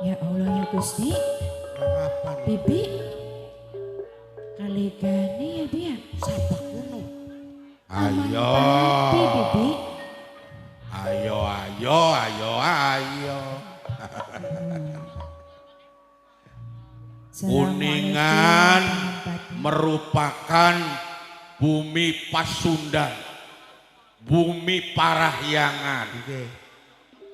Ya Allah ya Gusti. Apa? Bibi. Kaligane ya dia. Sapa kuno? Aman Ayo. pati, Bibi. Ayo, ayo, ayo, ayo. Kuningan merupakan bumi Pasundan, bumi Parahyangan. Nggih.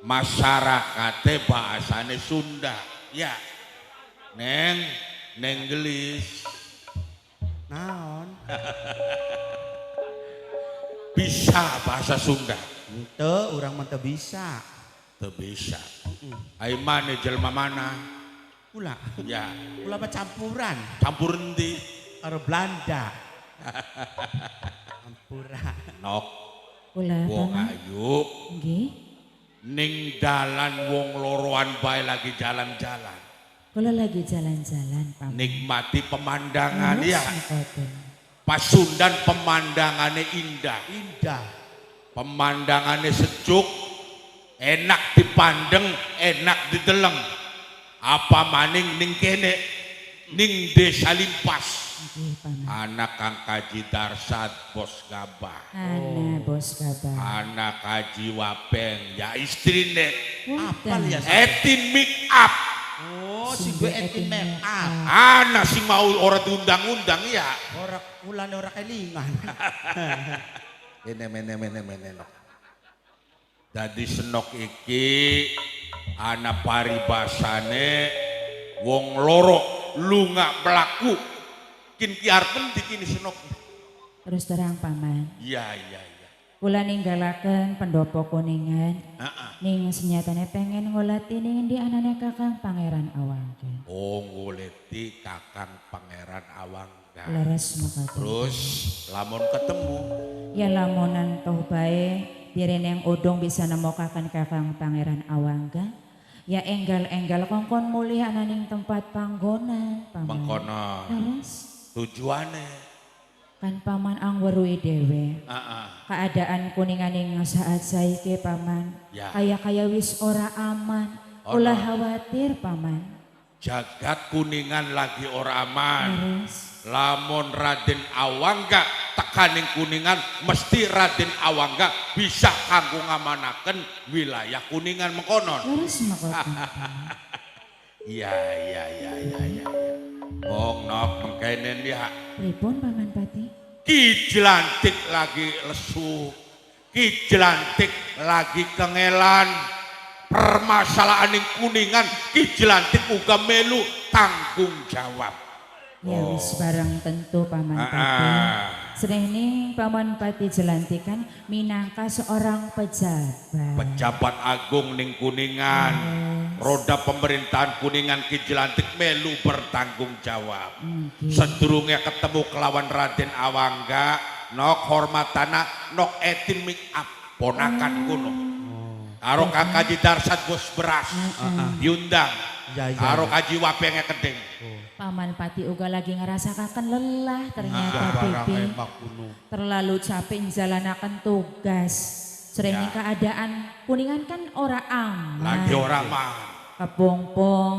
Masyarakate bahasane Sunda. Ya. Neng, neng gelis. Naon? Bisa bahasa Sunda. Henteu, urang mah teu bisa. Teu bisa. Ai mane jelema mana? Kula. Ya, Kula mah campuran campur endi? Karo Belanda. Campuran. Nok Kula wong paman. ayu Nggih. ning dalan wong loroan bae lagi jalan-jalan. Kula lagi jalan-jalan, Paman. Nikmati pemandangan Leres ya. mekaten. Pasundan pemandangannya indah, Indah. Pemandangannya sejuk, enak dipandeng, enak dideleng. Apa maning ning kene, ning Desa Limpas. Nggih, Paman. Anak Kang Kaji Darsat bos gabah. Ana bos gabah. Anak Kaji Wapeng ya istrine Apal ya? Etin make up. Oh, sing gue etin make up. Anak sing mau ora diundang-undang ya. Ora kulane ora kelingan. Mene mene mene mene nok. Dadi senok iki ana paribasane wong loro lunga mlaku. Kin ki arep endi kini senok? Terus terang, Paman. Iya. Kula ninggalaken pendopo Kuningan. Heeh. Ning senyatane pengen ngolati ning endi anane Kakang Pangeran Awangga. Oh, ngoleti Kakang Pangeran Awangga. Leres mekaten. Terus lamun ketemu? Ya lamonan toh bae direne yang odong bisa nemokaken Kakang Pangeran Awangga. Ya enggal-enggal kongkon mulih ananing tempat panggonan, Paman. Mengkono. Leres. Tujuane? Kan Paman angweruhi dhewe. Heeh. Keadaan Kuningan ing saat saiki, Paman. Ya. Kaya-kaya wis ora aman. Ono. Ulah khawatir, Paman. Jagat Kuningan lagi ora aman. Leres. Lamun Raden Awangga tekaning Kuningan, mesti Raden Awangga bisa kanggo ngamanaken wilayah Kuningan mengkonon. Leres makaten. Iya. Wong nok mengkenen ya. Pripun, Paman Pati? Ki Jelantik lagi lesu. Ki Jelantik lagi kengelan. Permasalahan ing Kuningan Ki Jelantik uga melu tanggung jawab. Ya wis barang tentu, Paman Pati. Srene Paman Pati Jelantikan minangka seorang pejabat. Pejabat agung ning Kuningan. Roda pemerintahan Kuningan Ki Jelantik melu bertanggung jawab. Sedurunge ketemu kelawan Raden Awangga, nok hormatana nok Etin make up ponakan kuno. Karo Kang Kaji Darsat bos beras diundang. Ya, Karo ya. Kaji Wapenge Keding. Paman Pati uga lagi ngerasakaken lelah ternyata, Barang Bibi. Emak kuno. Terlalu capek njalanaken tugas. Srene keadaan Kuningan kan ora aman. Lagi ora aman. Kepongpong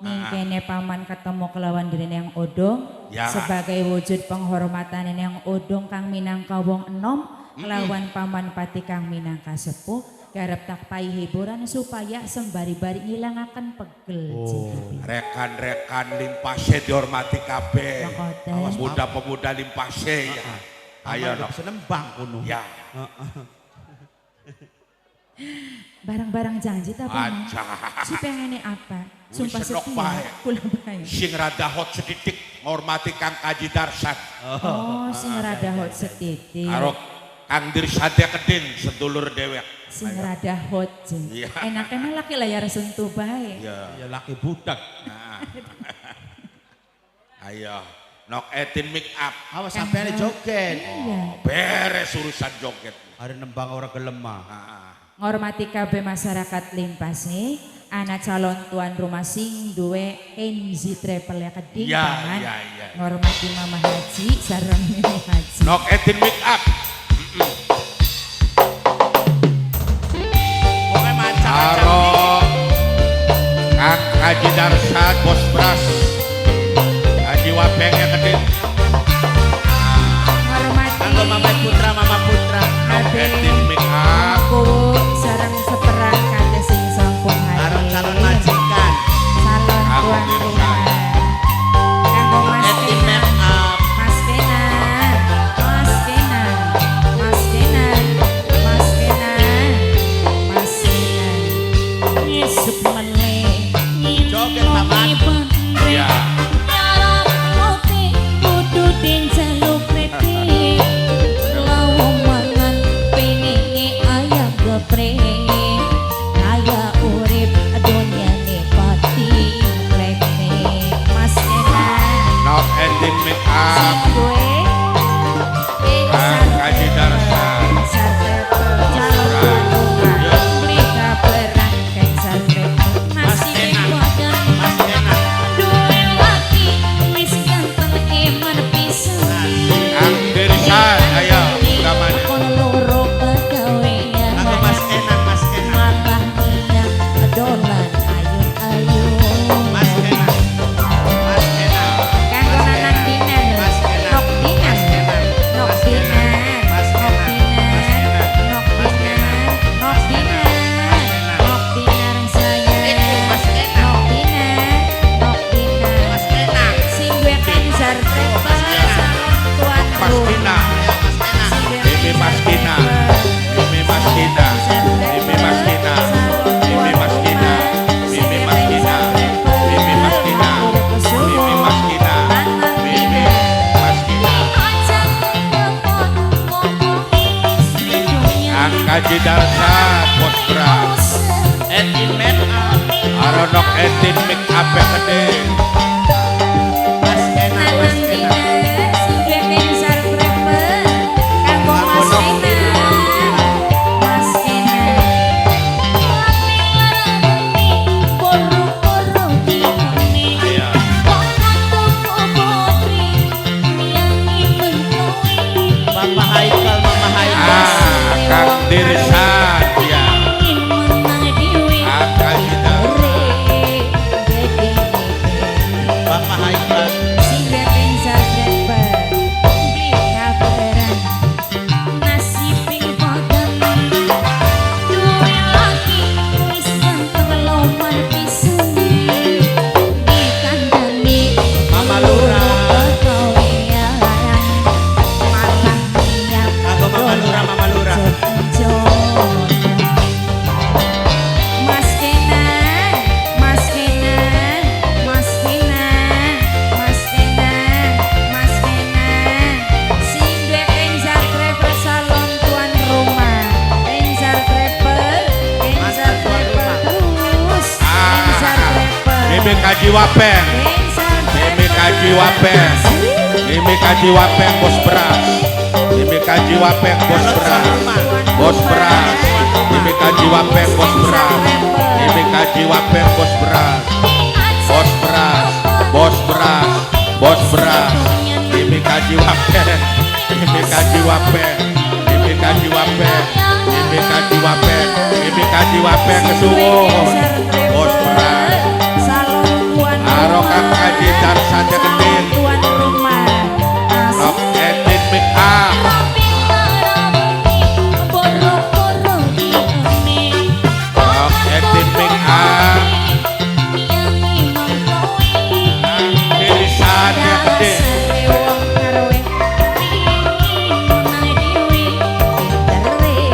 ning kene Paman ketemu kelawan direne yang odong sebagai wujud penghormatan yang odong kang minangka wong enom kelawan Paman Pati kang minangka sepuh garep tak pai hiburan supaya sembari bari ngilangaken pegel. Oh. Rekan-rekan Limpase dihormati kabeh. Makaten. Pemuda-pemuda Limpase ya. Ayo Ayo nok. Bisa nembang kuno. Ya. Barang-barang janji ta, Paman? Aja. Si pengene apa? Sumpah Wis senok setia. bae. Kula bae. Sing rada hot sedidik ngormati Kang Kaji Darsat. Oh, sing rada hot setitik. Karo Kang Dirsade Keding sedulur dewek. Sing rada hot jeng. Iya. Enaknya mah laki layar sentuh bae. Ya. Ya laki budak. Nah. Ayo, nok Etin make up. Awas sampeane joget. Iya. Oh, beres urusan joget. Hari nembang ora gelem mah. Ah. Ngormati kabeh masyarakat Limpase, anak calon tuan rumah sing duwe Enzi Travel ya Keding, Paman. Iya. Ngormati Mama Haji sareng Mimi Haji. Nok Etin make up. Pokoke mancang. Karo Kang Haji Darsat Bos Bras. Haji Wapeng yang gede. Hormati. Kanggo Mama Putra, Mama Putra. Nok Etin make up. Kuwu sareng seperang kate sing sampun Karo hadir. calon majikan. Calon tuan rumah. Kanggo Mas Etin Kena. make up. Mas Kena. Mas Kena. Mas Kena. Mas Kena. Mas Kena. Ngisep meneh. Joget, Paman. Ya. Kudu den jaluk krepek. Lawo mangan penenge ayam geprek. Kaya urip donyane pati klekek. Mas Kena. Nok Etin make up. Sing duwe Kang Haji Darsat. Calon tuan rumah. Beli kaberan Kaisar Travel. Mas Masih Kena. badan Mas Kena. duwe laki wis ganteng eman pisan. Kang Dirsan, ayo utamanya. Kon loro kegawean. Kanggo Mas Enak, Mas Enak. Malah minyak dolan ayun-ayun. Mas Enak. Mas Enak. Kanggo Nanang Dinar. Mas Enak. Nok Dinar. Mas Enak. Nok Mas Enak. Dinar. Mas Nok Enak. Dinar. Mas Enak. Nok Mas Dinar. Enak. Nok Mas Enak. Dinar. Mas Enak. Nok Dinar saya. Iku Mas Enak. Nok Dinar. Nok Dinar. Mas Enak. Sing duwe Kaisar Travel Mas Enak. calon tuan Mas rumah. Kina. Ayo Mas Enak. Sing duwe Mimi Mas Kina. Mimi Mas Kina. Mimi Mas Kina. Mimi Mas Kina. Mimi Mas Kina. Mimi Mas Kina. Mimi Mas Kina. Mimi Mas Kina. Kang Haji Darsat Bos Bras. Etin make up. Aronok Etin make up yang gede. Mas Enak, Mas Nanang Enak. Dinar, sing duwe Kaisar Travel. Kanggo Mas Kena. Mas Kena. Ayo. Bapak Haikal, Mama Haikal. Ah, Kang Dirsan ya. Kang Haji Darsat. Bapak Haikal. Sing duwe Kaisar Travel. Beli kabaran. Nasibing badan duwe laki wis ganteng loman pisan dikandani Mama Lurah. kegawean Malah minyak Kanggo Mama Lurah, Mama Lurah. Mas Kena, Mas Kena, Mas Kena, Mas Kena, Mas Kena. Sing duwe Kaisar Travel salon tuan rumah. Kaisar Travel, Kaisar tuan Travel rumah. terus. Kaisar Ah, Travel. Mimi Kaji Wapeng. Kaisar Mimi Travel. Kaji Wapeng. Mimi Kaji Wapeng Bos Beras. Mimi Kaji Wapeng Bos Beras. Bos Beras. Mimi Kaji Wapeng Bos Beras. Mimi Kaji Wapeng Bos Beras. Bos Beras. Bos Beras. Bos Beras. Mimi Kaji Wapeng. Mimi Kaji Wapeng. Mimi Kaji Wapeng. Mimi Kaji Wapeng. Mimi Kaji Wapeng kesuwun. Bos Beras. Salon tuan Aro rumah. Kang Haji Darsat yang gede. Tuan rumah. Rock Etin make up. Rock Etin make up. Kang Dirsan yang gede. Wong karo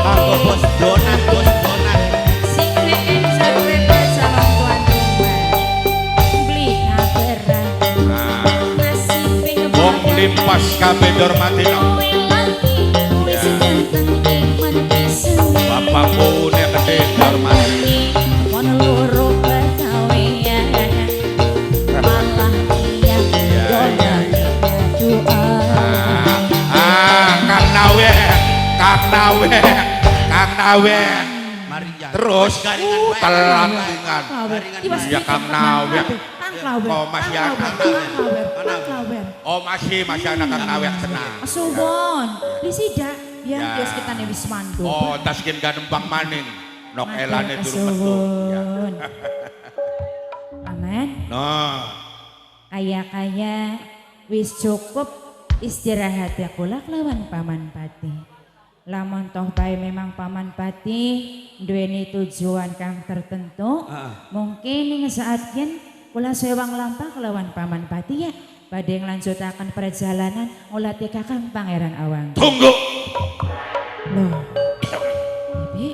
Kanggo Bos Donat, Bos Donat. Sing duwe Kaisar Travel salon tuan rumah. Beli kabaran. Nah, Wong limpas kabeh dormatino. Bapak pune gede dormati. Kono loro kegawean malah iya Iya, iya, iya. doa. Ah, Kang Nawe, Kang Nawe, Kang Nawe. Maria. Terus Garingan wae. telat dengan. Garingan Iwas Iya, Kang Nawe. Kang Nawe. Oh, masih Kang anak. Nawe. Kang Nawe. Oh masih masih anak Kang Nawe tenang. Suwon, lisida yang Ya. kios kita nih wis mandu. Oh, taskin gak nembang maning. Nok elane durung metu. Ya. Suwun. Nah, Kaya-kaya wis cukup istirahat ya kula kelawan Paman Pati. Lamun toh bae memang Paman Pati duweni tujuan kang tertentu, mungkin ing saat kin kula sewang lampah kelawan Paman Pati ya. Badhe nglanjutaken perjalanan ngulati Kakang Pangeran Awang. Tunggu. Loh. Bibi,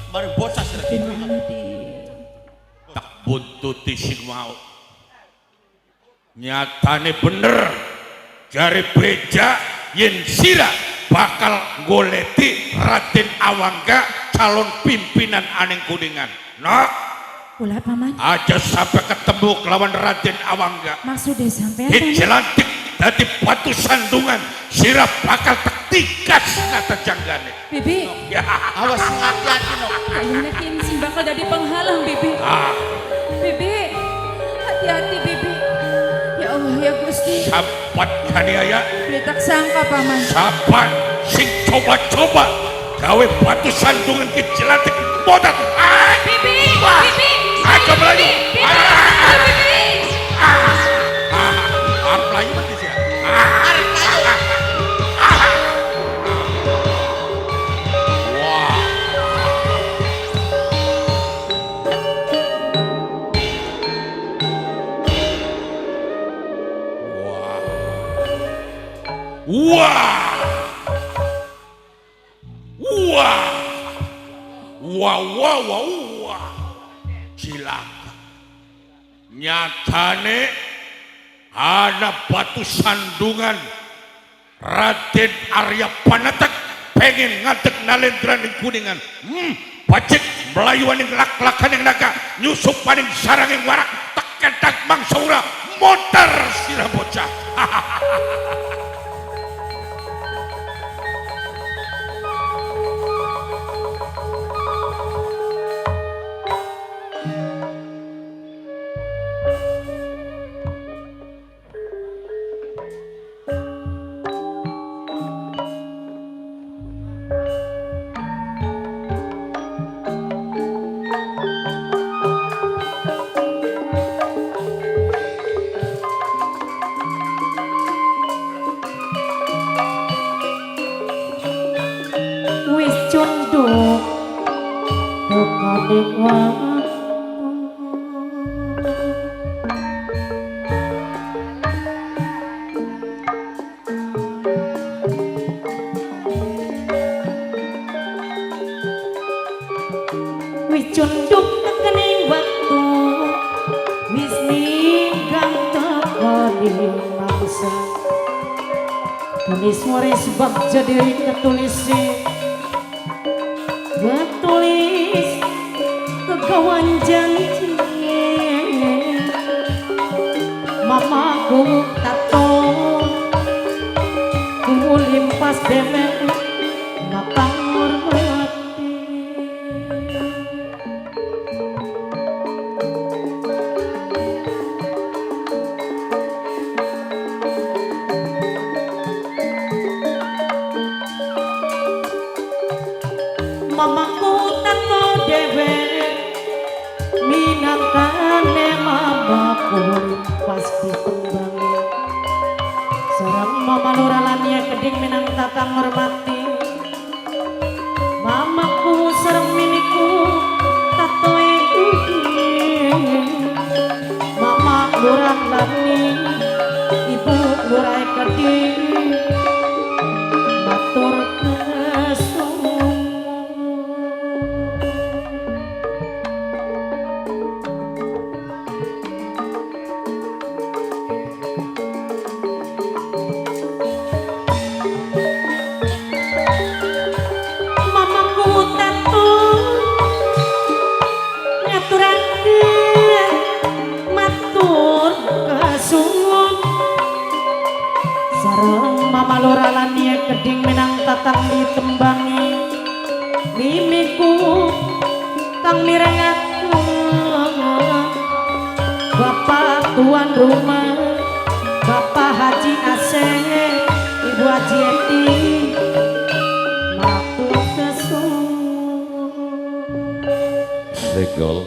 Bareng bocah sih. Tak buntuti sing mau. Nyatane bener. Jare beja yen sira bakal goleti Raden Awangga calon pimpinan aneng Kuningan. Nok, kula Paman, aja sampai ketemu kelawan Raden Awangga. Maksudnya sampean Paman? Dijelantik dadi batu sandungan, sira bakal tektikas kata janggane. Bibi, Ya, Awas hati-hati nok. kayaknya kim sing bakal jadi penghalang Bibi. ah, Bibi, hati-hati Bibi. Ya Allah ya Gusti, sahabat kaniaya, beli tak sangka Paman. sahabat sing coba-coba gawe batu sandungan kejelantik modat. Ah, Bibi, Wah. Bibi, Ayo melayu. Bibi, Ah. Bibi. Ah, arep melayu mati sih. Ah, ah, wah. Wah. Wah. Wah. Wah, wah, wah, wah. Cilaka. Nyatane ana batu sandungan Raden Arya Panatek pengen ngadeg nalendra ning Kuningan. Bacik melayu ning lak-lakan ning naga, nyusup paning sarang ing warak, teketak mangsaura, motor sirah bocah. Wis cunduk tekaning waktu, wis cunduk tekaning waktu, wis ninggang tekaning mangsa, tulis waris bagja diri ketulisi ketulis kegawan janji mamaku tato ku limpas demek makang hormati. Mamaku tato dewe minangkane mamaku pasti tembangi sareng mama lurah lania keding minang kakang hormati mamaku sareng mimiku tato iki mama lurah lani ibu lurah keding matur kesuwun. Mamaku tato ngaturaken matur kesuwun sareng mama lurah lania keding minang tatang ditembangi mimiku kang mirengaken bapak tuan rumah bapak Haji Asep ibu Haji Eti matur kesuwun. Senggol.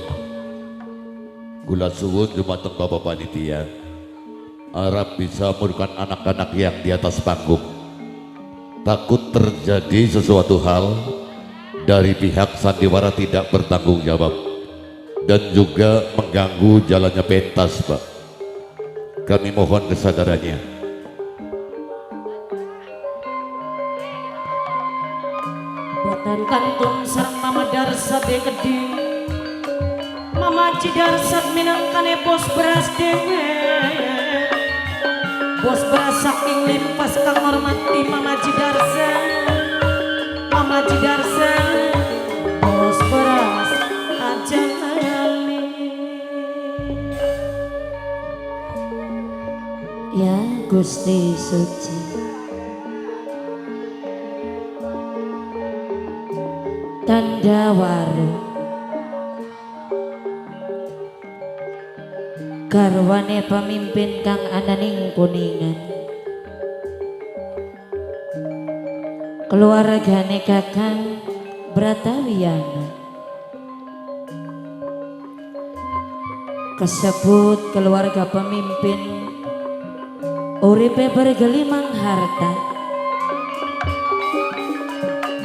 Kula suwun dumateng Bapak Panitia. Arep bisa murkan anak-anak yang di atas panggung. Takut terjadi sesuatu hal dari pihak sandiwara tidak bertanggung jawab dan juga mengganggu jalannya pentas, Pak. Kami mohon kesadarannya. Boten kantun sareng Mama Darsat de Keding. Mama Cidarsat minangkane bos beras dewe. Bos beras saking limpas kang hormati Mama Cidarsat. Mama Cidarsat bos beras aja lali. Ya Gusti Suci, tanda waru garwane pemimpin kang ananing Kuningan, keluargane Kakang Bratawiyana, kesebut keluarga pemimpin uripe bergelimang harta.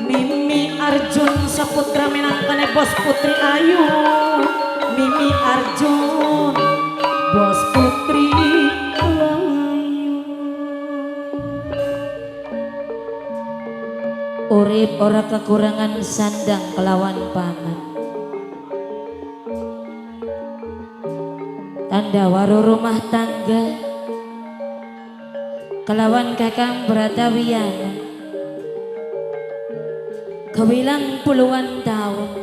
Mimi Arjun saputra minangkane bos Putri Ayu. Mimi Arjun bos Putri Ayu. Urip ora kekurangan sandang kelawan pangan. Tanda waru rumah tangga kelawan Kakang Bratawiyana kewilang puluhan tahun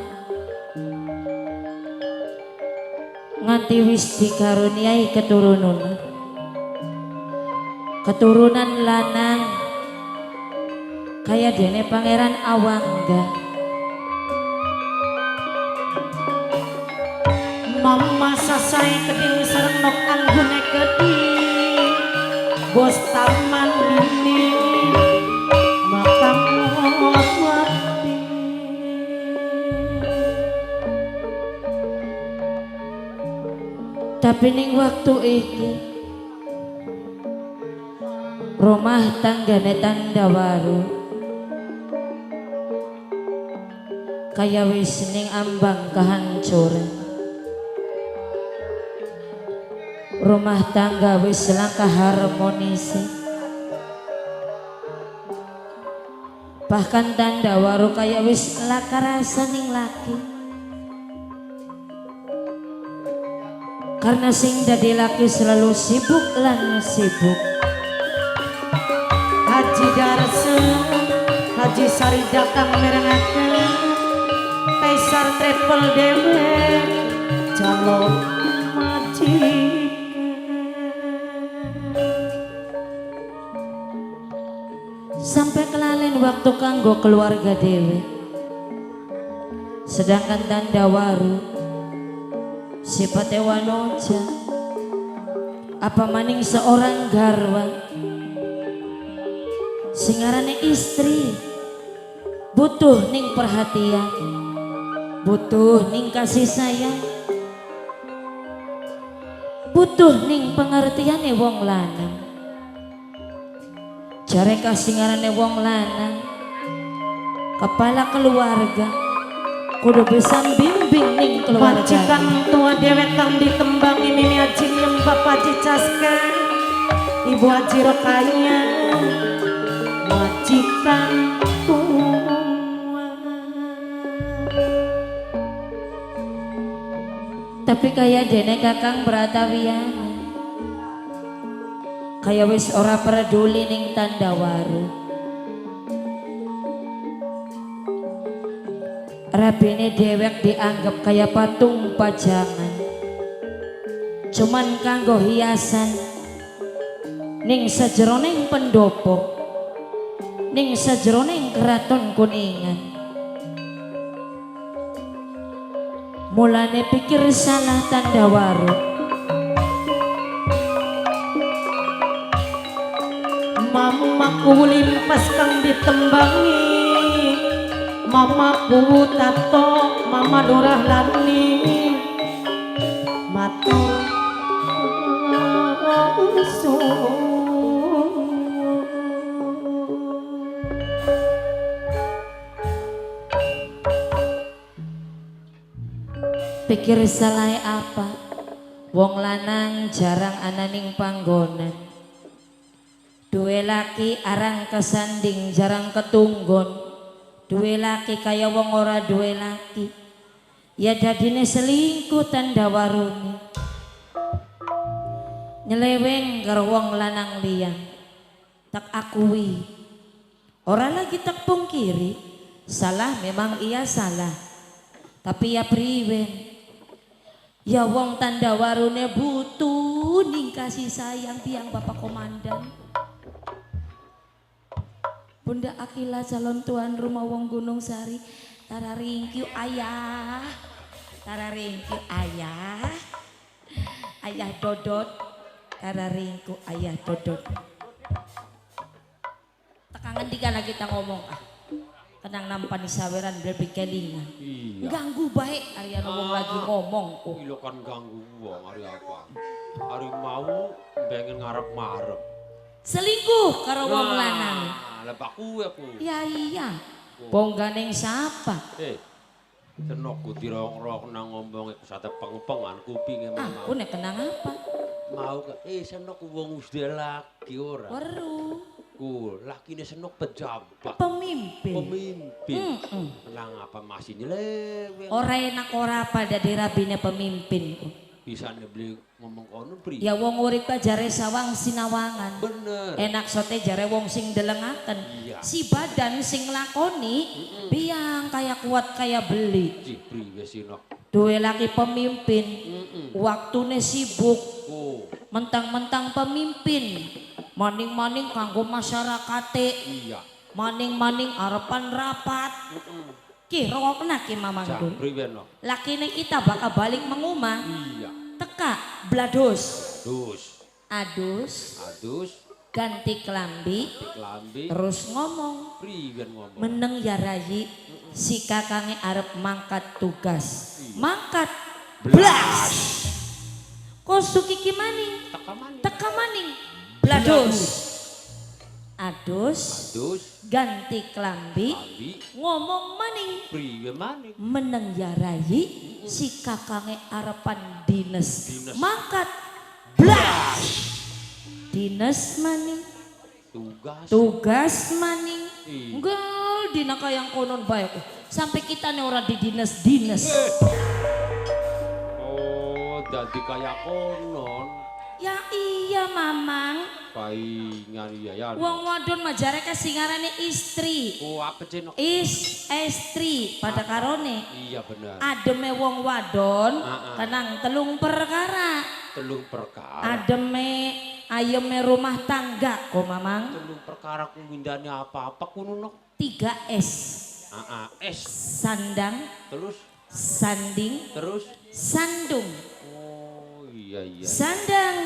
nganti wis dikaruniai keturunan keturunan lanang kaya dene Pangeran Awangga. Mama Sasai Keding sareng Nok Anggune Keding bos taman mini makam Mawati. Tapi ning waktu iki rumah tanggane tanda waru kaya wis ning ambang kehancuran. Rumah tangga wis langkah harmonis, bahkan tanda waru kaya wis laka rasa ning laki, karena sing dadi laki selalu sibuk lan sibuk. Haji Darse Haji Sarida kang merengaken Kaisar Travel dewe calon majikan. Sampai kelalen waktu kanggo keluarga dewe. Sedangkan tanda waru sipate wanoja, apa maning seorang garwa singarane istri butuh ning perhatian, butuh ning kasih sayang, butuh ning pengertiane wong lanang. Jare kasingarane wong lanang kepala keluarga kudu bisa bimbing ning keluarga. Majikan tua dewek kang ditembangi Mimi Haji Miem Bapak Haji Caska Ibu Haji Rokaya majikan tua. Tapi kaya dene Kakang Bratawiyana kaya wis ora peduli ning tanda waru. Rabine dewek dianggap kaya patung pajangan, cuman kanggo hiasan ning sajeroning pendopo, ning sajeroning keraton Kuningan. Mulane pikir salah tanda waru. Mamaku limpas kang ditembangi Mamaku tato Mama Lurah Lani matur Pikir salah apa? Wong lanang jarang ananing panggonan. Duwe laki arang kesanding jarang ketunggon. Duwe laki kaya wong ora duwe laki. Ya dadine selingkuh tanda warune. Nyeleweng karo wong lanang liyan. Tak akui. Ora lagi tak pungkiri. Salah memang iya salah. Tapi ya priwen. Ya wong tanda warune butuh ning kasih sayang tiang Bapak Komandan. Bunda Akila calon tuan rumah wong Gunung Sari. Tara ringkiu ayah. Tara ringkiu ayah. Ayah dodot. Tara ringku ayah dodot. Tekangan tiga lagi kita ngomong ah. Tenang nampan di saweran lebih kelingan. Iya. Ganggu baik Arya ngomong lagi ngomong. Oh. Iya kan ganggu wong hari apa? Hari mau pengen ngarep-marep. Selingkuh karo wong lanang. Nah, lah aku aku. Ya iya. Bongganing sapa? Senokku dirong-rong nang ngomong iku sate peng-pengan kupinge mau. Aku nek kenang apa? Mau ke senok wong wis laki ora. Weru. Ku lakine senok pejabat. Pemimpin. Pemimpin. Nang apa masih nyeleweng. Ora enak ora apa dadi rabine pemimpin. Bisa beli ngomong kono pri. Ya wong urip ka jare sawang sinawangan. Bener. Enak sote jare wong sing delengaken. Iya. Si badan sing lakoni biang kaya kuat kaya beli. Cih priwe sinok. Duwe laki pemimpin. Waktune sibuk. Oh. Mentang-mentang pemimpin. Maning-maning kanggo masyarakate. Iya. Maning-maning arepan rapat. Ki rokokna ki Mamang Dul. Lakine kita bakal balik mengumah. Iya. Teka blados. Dus. Adus. Adus. Ganti klambi. Ganti klambi. Terus ngomong. Priwen ngomong. Meneng ya rayi. Si kakange arep mangkat tugas. Iya. Mangkat. Blas. Kosuk iki maning. Teka maning. Teka maning. Blados. Adus. Adus. Ganti klambi. Ngomong maning. Priwe maning. Meneng ya rayi. Si kakange arepan dines. Mangkat. Blas. Dines maning. Tugas. Tugas maning. Enggak dina kayang konon bae. Sampai kita nih ora di dines-dines. Oh, dadi kaya konon. Ya iya Mamang. Paingan iya ya. Wong wadon mah jare kasingarane istri. Oh, apa cenok? Istri pada karone. Iya bener. Ademe wong wadon kenang telung perkara. Telung perkara. Ademe ayeme rumah tangga kok Mamang. Telung perkara ku mindane apa-apa kuno nok. 3 S. S. Sandang. Terus. Sanding. Terus. Sandung. Oh iya iya. Sandang.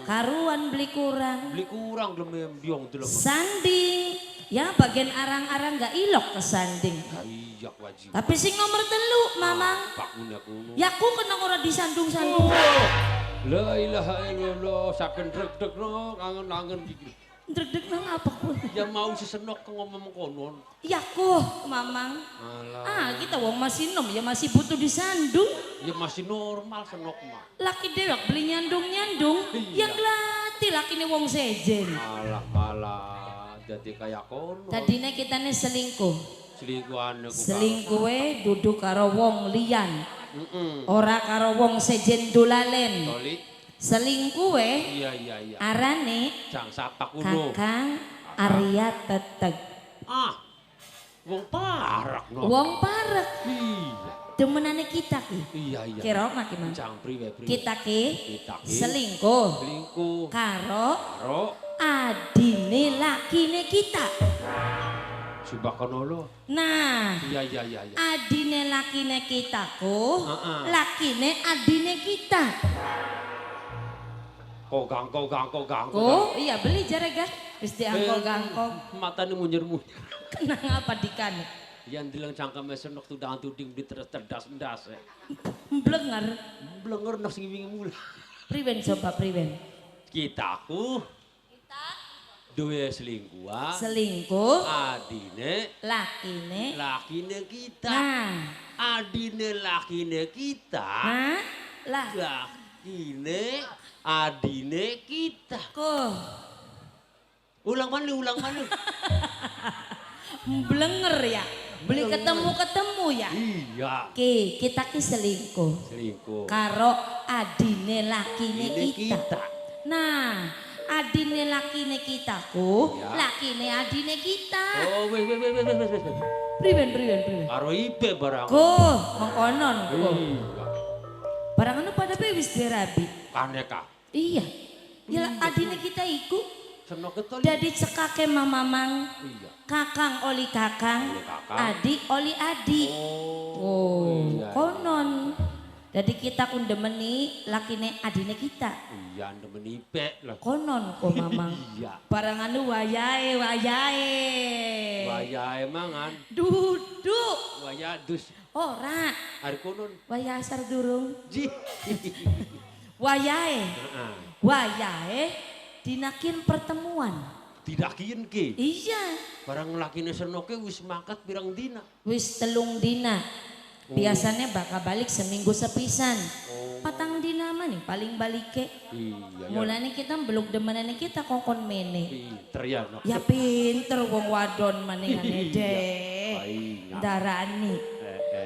Karuan beli kurang. Beli kurang gelem biong deleng. Sanding. Ya bagian arang-arang gak ilok ke sanding. Iya wajib. Tapi sing nomor 3 Mamang. Ya ku kena ora disandung-sandung. La ilaha illallah saken deg-deg no angen-angen iki. Deg-deg nang apa ku? Ya mau sesenok ngomong konon. Ya ku Mamang. Alah. Ah kita wong masih nom ya masih butuh disandung. Ya masih normal senok mah. Laki dewek beli nyandung-nyandung. Iya. Ya glati lakine wong sejen. Alah malah jadi kayak kono. Tadine kita nih selingkuh. Selingkuhan aku. Selingkuhe duduk karo wong liyan. Ora karo wong sejen dolalen. Selingkuhe. Iya iya iya. Arane jang sapa kuno. Kakang Arya Teteg. Ah. Wong parek no. Wong parek. Iya. Demenane kita ki. Iya iya. Kira maki Mang. Jang priwe priwe. Kita ki selingkuh. Selingkuh. Karo adine lakine kita. Subhanallah. Nah, iya iya iya iya. Adine lakine kita ku, lakine adine kita. Kogang kogang kogang. Oh, iya beli jare gah. Wis diangkok-angkok. Matane munyer-munyer. Kenang apa dikan? Yang deleng cangkeme senok tudang tuding beli terus terdas-endas. Blenger. Blenger nok sing wingi mula. Priwen coba priwen. Kita ku. Kita. Duwe selingkuh. Selingkuh. Adine. Lakine. Lakine kita. Nah. Adine lakine kita. Hah? Lah. Lakine adine kita. Kok. Ulang mana, ulang mana. Blenger ya. Beli ketemu-ketemu ya. Iya. Ki, kita ki selingkuh. Selingkuh. Karo adine lakine kita. Nah, adine lakine kita ku, ya. Lakine adine kita. Oh, weh weh weh weh weh weh. Priwen priwen priwen. Karo ibe barang. Ku, mengkonon ku. Iya. Barang anu pada be wis dirabi. Kaneka. Iya. Ya adine kita iku. Jadi cekake mamamang. Iya. Kakang oli kakang, oli kakang, adi oli adi. Oh, iya, konon. Jadi kita kundemeni lakine adine kita. Iya, ndemeni ipe lah. Konon kok mamang. Iya. Barang anu wayahe, wayahe. Wayahe mangan. Duduk. Wayah dus. Ora. Ari konon. Wayah asar durung. Ji. Wayahe. Heeh. Wayahe dinakin pertemuan. Didakin ki. Iya. Barang lakine senoke wis mangkat pirang dina. Wis 3 dina. Biasanya bakal balik seminggu sepisan. Oh. 4 dina mah nih paling balike. Iya. Mulane kita beluk demenane kita kongkon mene. Pinter ya. Nok. Ya pinter wong wadon maningane deh. Darani.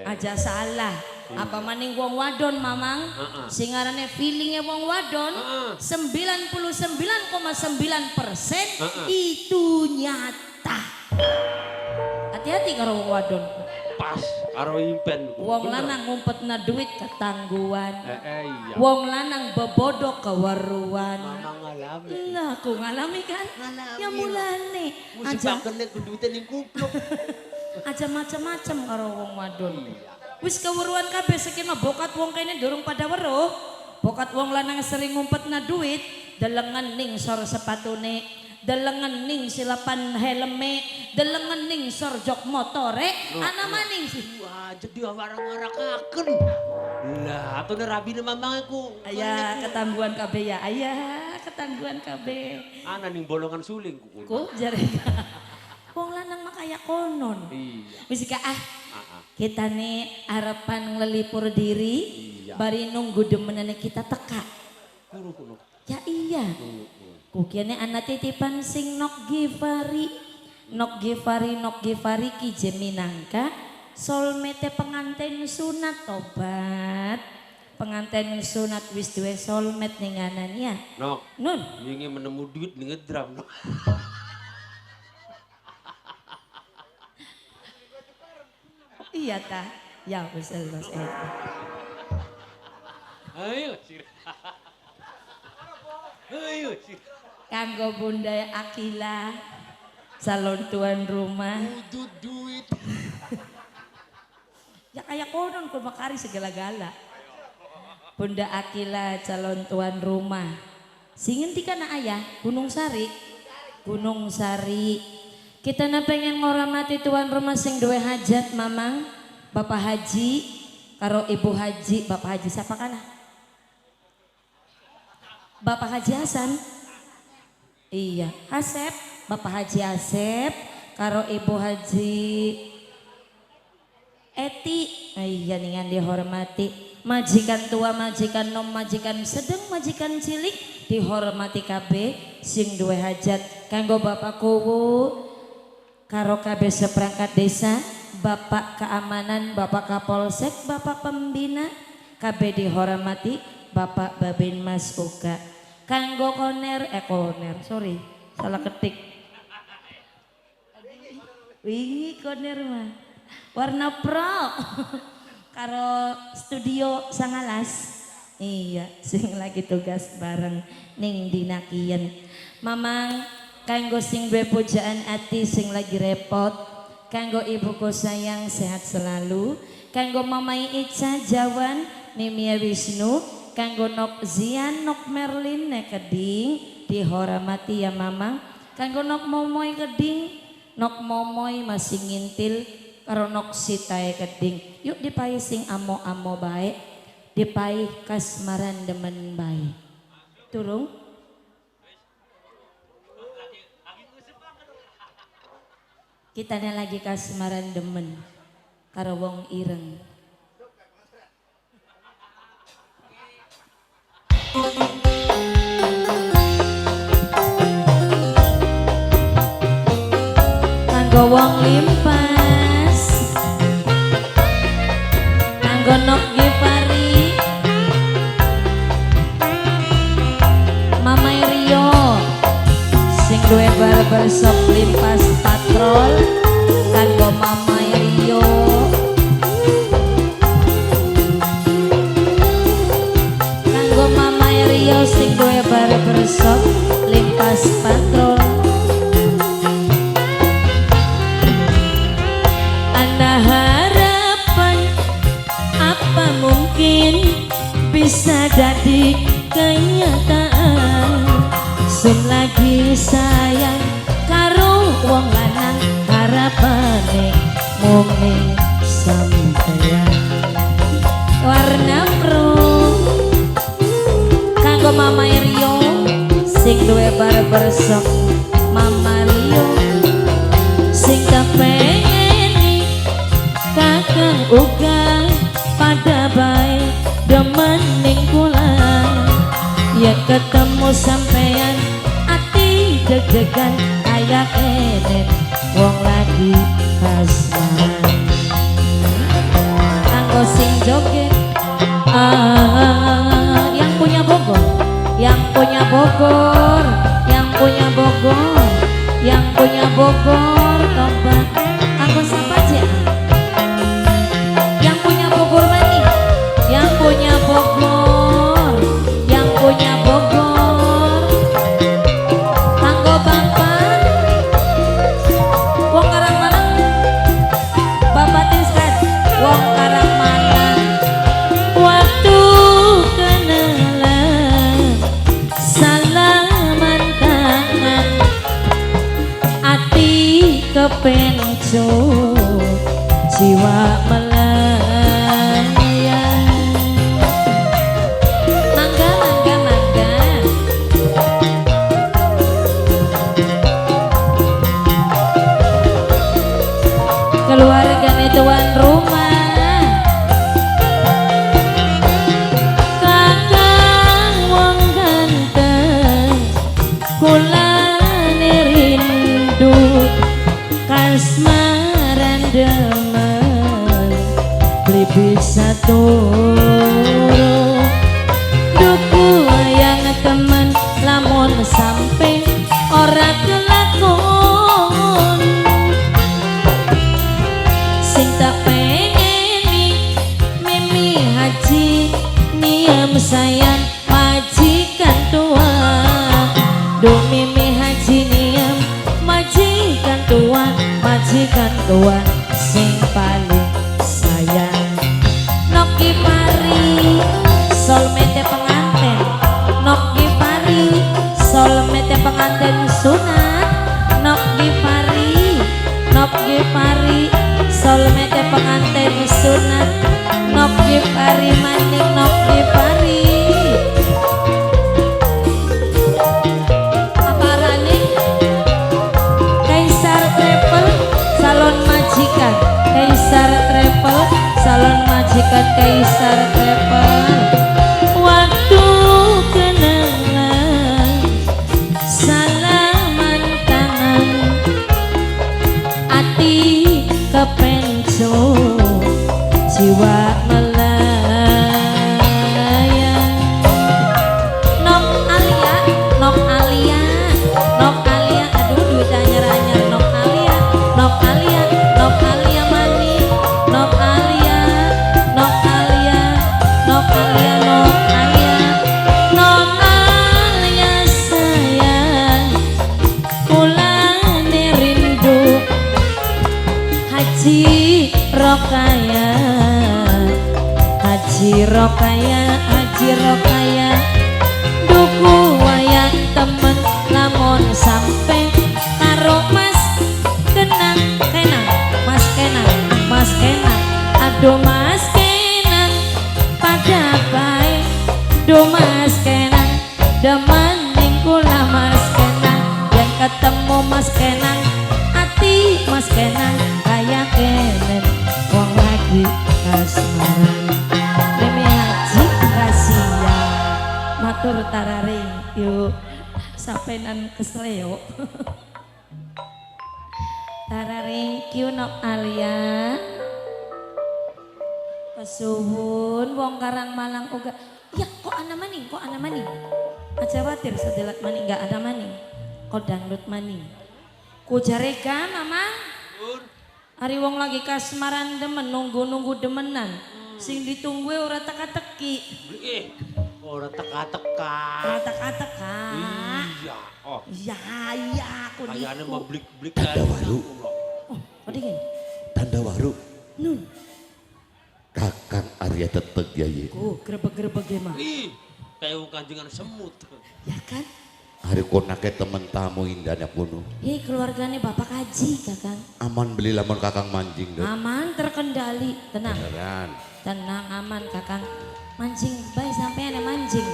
Aja salah. Apa maning wong wadon mamang? Sing ngarane feelinge wong wadon 99,9% itu nyata. Hati-hati karo wong wadon. Pas karo impen. Wong lanang ngumpetna duit ketangguhan. Iya. Wong lanang bebodok keweruan. Mamang ngalami. Lah aku ngalami kan? Ngalami. Ya mulane. Aja bakene duite ning kupluk. Aja macem-macem karo wong wadon. Wis keweruan kabeh saiki mah bokat wong kene durung pada weruh. Bokat wong lanang sering ngumpetna duit, delengen ning sor sepatune, delengen ning silapan helme, delengen ning sor jok motore, ana maning sih. Wah, jadi warang-warangkaken. Lah, atone rabine mamang iku. Aya ketangguhan kabeh ya, aya ketangguhan kabeh. Ana ning bolongan suling ku. Ku jare. Wong lanang mah kaya konon. Iya. Wis ah. Kita nih harapan ngelipur diri, iya. Bari nunggu demenane kita teka. Kuru kuno. Ya iya. Kukiane ana titipan sing nok gifari, nok gifari, nok gifari ki jeminangka soulmate pengantin sunat tobat. Pengantin sunat wis duwe soulmate ning anane. Nok. Nun. Wingi menemu duit ning ngedram nok. Iya ta, ya wis wis. Ayo sir. Ayo sir. Kanggo Bunda Akila, calon tuan rumah. Udut duit. Ya kayak konon kur makari segala-gala. Bunda Akila calon tuan rumah. Sing ngendi kana ayah? Gunung Sari. Gunung Sari. Kita na pengen ngormati tuan rumah sing duwe hajat mamang, Bapak Haji, karo Ibu Haji, Bapak Haji siapa kana? Bapak Haji Hasan. Iya, Asep, Bapak Haji Asep, karo Ibu Haji Eti. Iya ningan dihormati. Majikan tua, majikan nom, majikan sedeng, majikan cilik dihormati kabeh sing duwe hajat. Kanggo Bapak Kuwu karo kabeh seperangkat desa, Bapak Keamanan, Bapak Kapolsek, Bapak Pembina, kabeh dihormati, Bapak Babin Mas uga. Kanggo koner, koner, sorry, salah ketik. Wih, koner mah. Warna pro. Karo studio Sangalas. Iya, sing lagi tugas bareng ning dinakian. Mamang kanggo sing duwe pujaan ati sing lagi repot, kanggo ibuku sayang sehat selalu, kanggo mamai Ica Jawan, Mimia Wisnu, kanggo nok Zian, nok Merlin nek keding dihormati ya mamang, kanggo nok Momoy keding, nok Momoy masih ngintil karo nok Sitae keding. Yuk dipai sing amo-amo bae, dipai kasmaran demen bae. Turung. Kitane lagi kasmaran demen karo wong ireng. Kanggo wong limpas, kanggo Nok Gifari, Mamai Rio, sing duwe barbershop Limpas Patrol, kanggo Mamai Rio. Kanggo Mamai Rio sing duwe barbershop Limpas Patrol. Ana harapan apa mungkin bisa jadi kenyataan. Sun lagi sayang karo wong lanang, harapane mung ning sampeyan. Warna pro kanggo Mama Rio sing duwe barbershop Mama Rio, sing kepengeni kakang uga pada bae demen ning kula. Yen ketemu sampean ati deg-degan kaya kene wong lagi kasmaran. Kanggo sing joget, yang punya Bogor, yang punya Bogor, yang punya Bogor, yang punya Bogor tobat. Kanggo siapa aja? Yang punya Bogor mati, yang punya Bogor, yang punya Bogor. Kanggo bapak wong Karang Malang, bapak Tiskan wong Karang Malang. Waktu kenalan salaman tangan, ati kepencut jiwa melayang. Mangga mangga mangga. Keluarga tuan rumah, kakang wong ganteng kulane rindu kasmaran demen beli bisa turu. Duku yang temen lamun sampe ora kelakon. Sing tak pengeni Mimi Haji niam sayang majikan tua. Duh Mimi Haji niam majikan tua, majikan tua sing paling sayang. Noki Pari solmete penganten, Noki Pari solmete penganten sunat. Noki Pari, Noki Pari solmete penganten sunat. Noki Pari maning Noki Pari. Aparane Kaisar Travel salon majikan, Kaisar Travel salon majikan, Kaisar Travel. Waktu kenalan salaman tangan, ati kepencut jiwa melayang. Nok Alia, Nok Alia, Nok Alia, aduh duit anyar-anyar. Nok Alia, Nok Alia, Nok Alia mani, Nok Alia, Nok Alia, Nok Alia, Nok Alia, Nok Alia sayang, kulane rindu Haji Rokaya, Haji Rokaya, Haji Rokaya. Duku wayang temen lamun sampe karo Mas Kenang, Kenang, Mas Kenang, Mas Kenang, aduh Mas Kenang pada bae. Duh Mas Kenang demen ning kula Mas Kenang, yen ketemu Mas Kenang ati Mas Kenang Dulur tararing yuk sampenan kesleo. Tararing kieu nok Alia. Kesuwun wong Karang Malang uga. Ya kok ana maning, kok ana maning. Aja khawatir sedelat maning enggak ada maning. Kok dangdut maning. Ku jareka mama. Ari wong lagi kasmaran demen nunggu-nunggu demenan. Sing ditunggu ora teka-teki. Ora teka-teka. Ora teka-teka. Iya. Oh. Iya, iya aku niku. Kayane mau blik-blik Tanda waru. Oh, kok dingin? Tanda waru. Nun. Kakang Arya teteg yai. Oh, grebeg-grebeg emang. Ih, kayak wong kanjengan semut. Ya kan? Hari konake temen tamu indahnya kuno. Hei, keluargane Bapak Haji, Kakang. Aman beli lamun Kakang mancing deh. Aman terkendali, tenang. Beneran. Tenang aman Kakang. Mancing bae sampean mancing.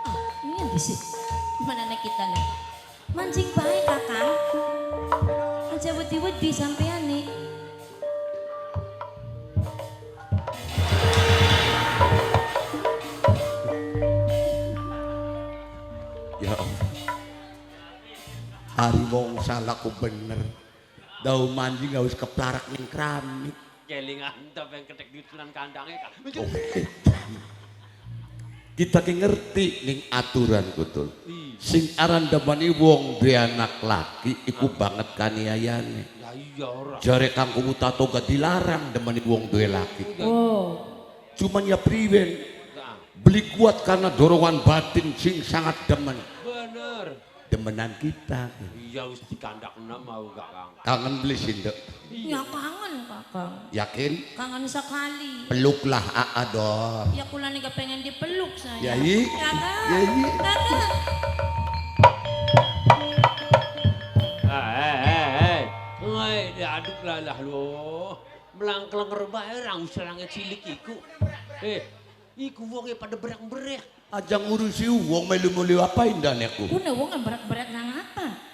Ah, ini di sih. Mana nek kita nih? Mancing bae Kakang. Aja wedi-wedi sampean nih. Ya Allah. Hari wong salah ku bener. Dau mancing gak usah keplarak ning keramik. Kelingan ta pengen ketek di tulan kandangnya kan. Oke. Kita ki ngerti ning aturan kutul. Sing aran demeni wong duwe anak laki iku banget kaniayane. Ya iya ora. Jare Kang Tato gak dilarang demeni wong duwe laki. Oh. Cuman ya priwen beli kuat karena dorongan batin sing sangat demen. Bener. Demenan kita. Iya wis dikandakna mau gak Kang. Kangen beli sindek. Ya kangen Kakang. Yakin? Kangen sekali. Peluklah aa dong. Ya kula nih kepengen dipeluk saya. Yai. Kakak. Yai. Kakak. Ngai diaduk lah lo. Melangklang bae rang usalange cilik iku. Iku wonge pada berak-berak. Aja ngurusi wong melu-melu apa indane aku. Kuna wong berak-berak nang apa?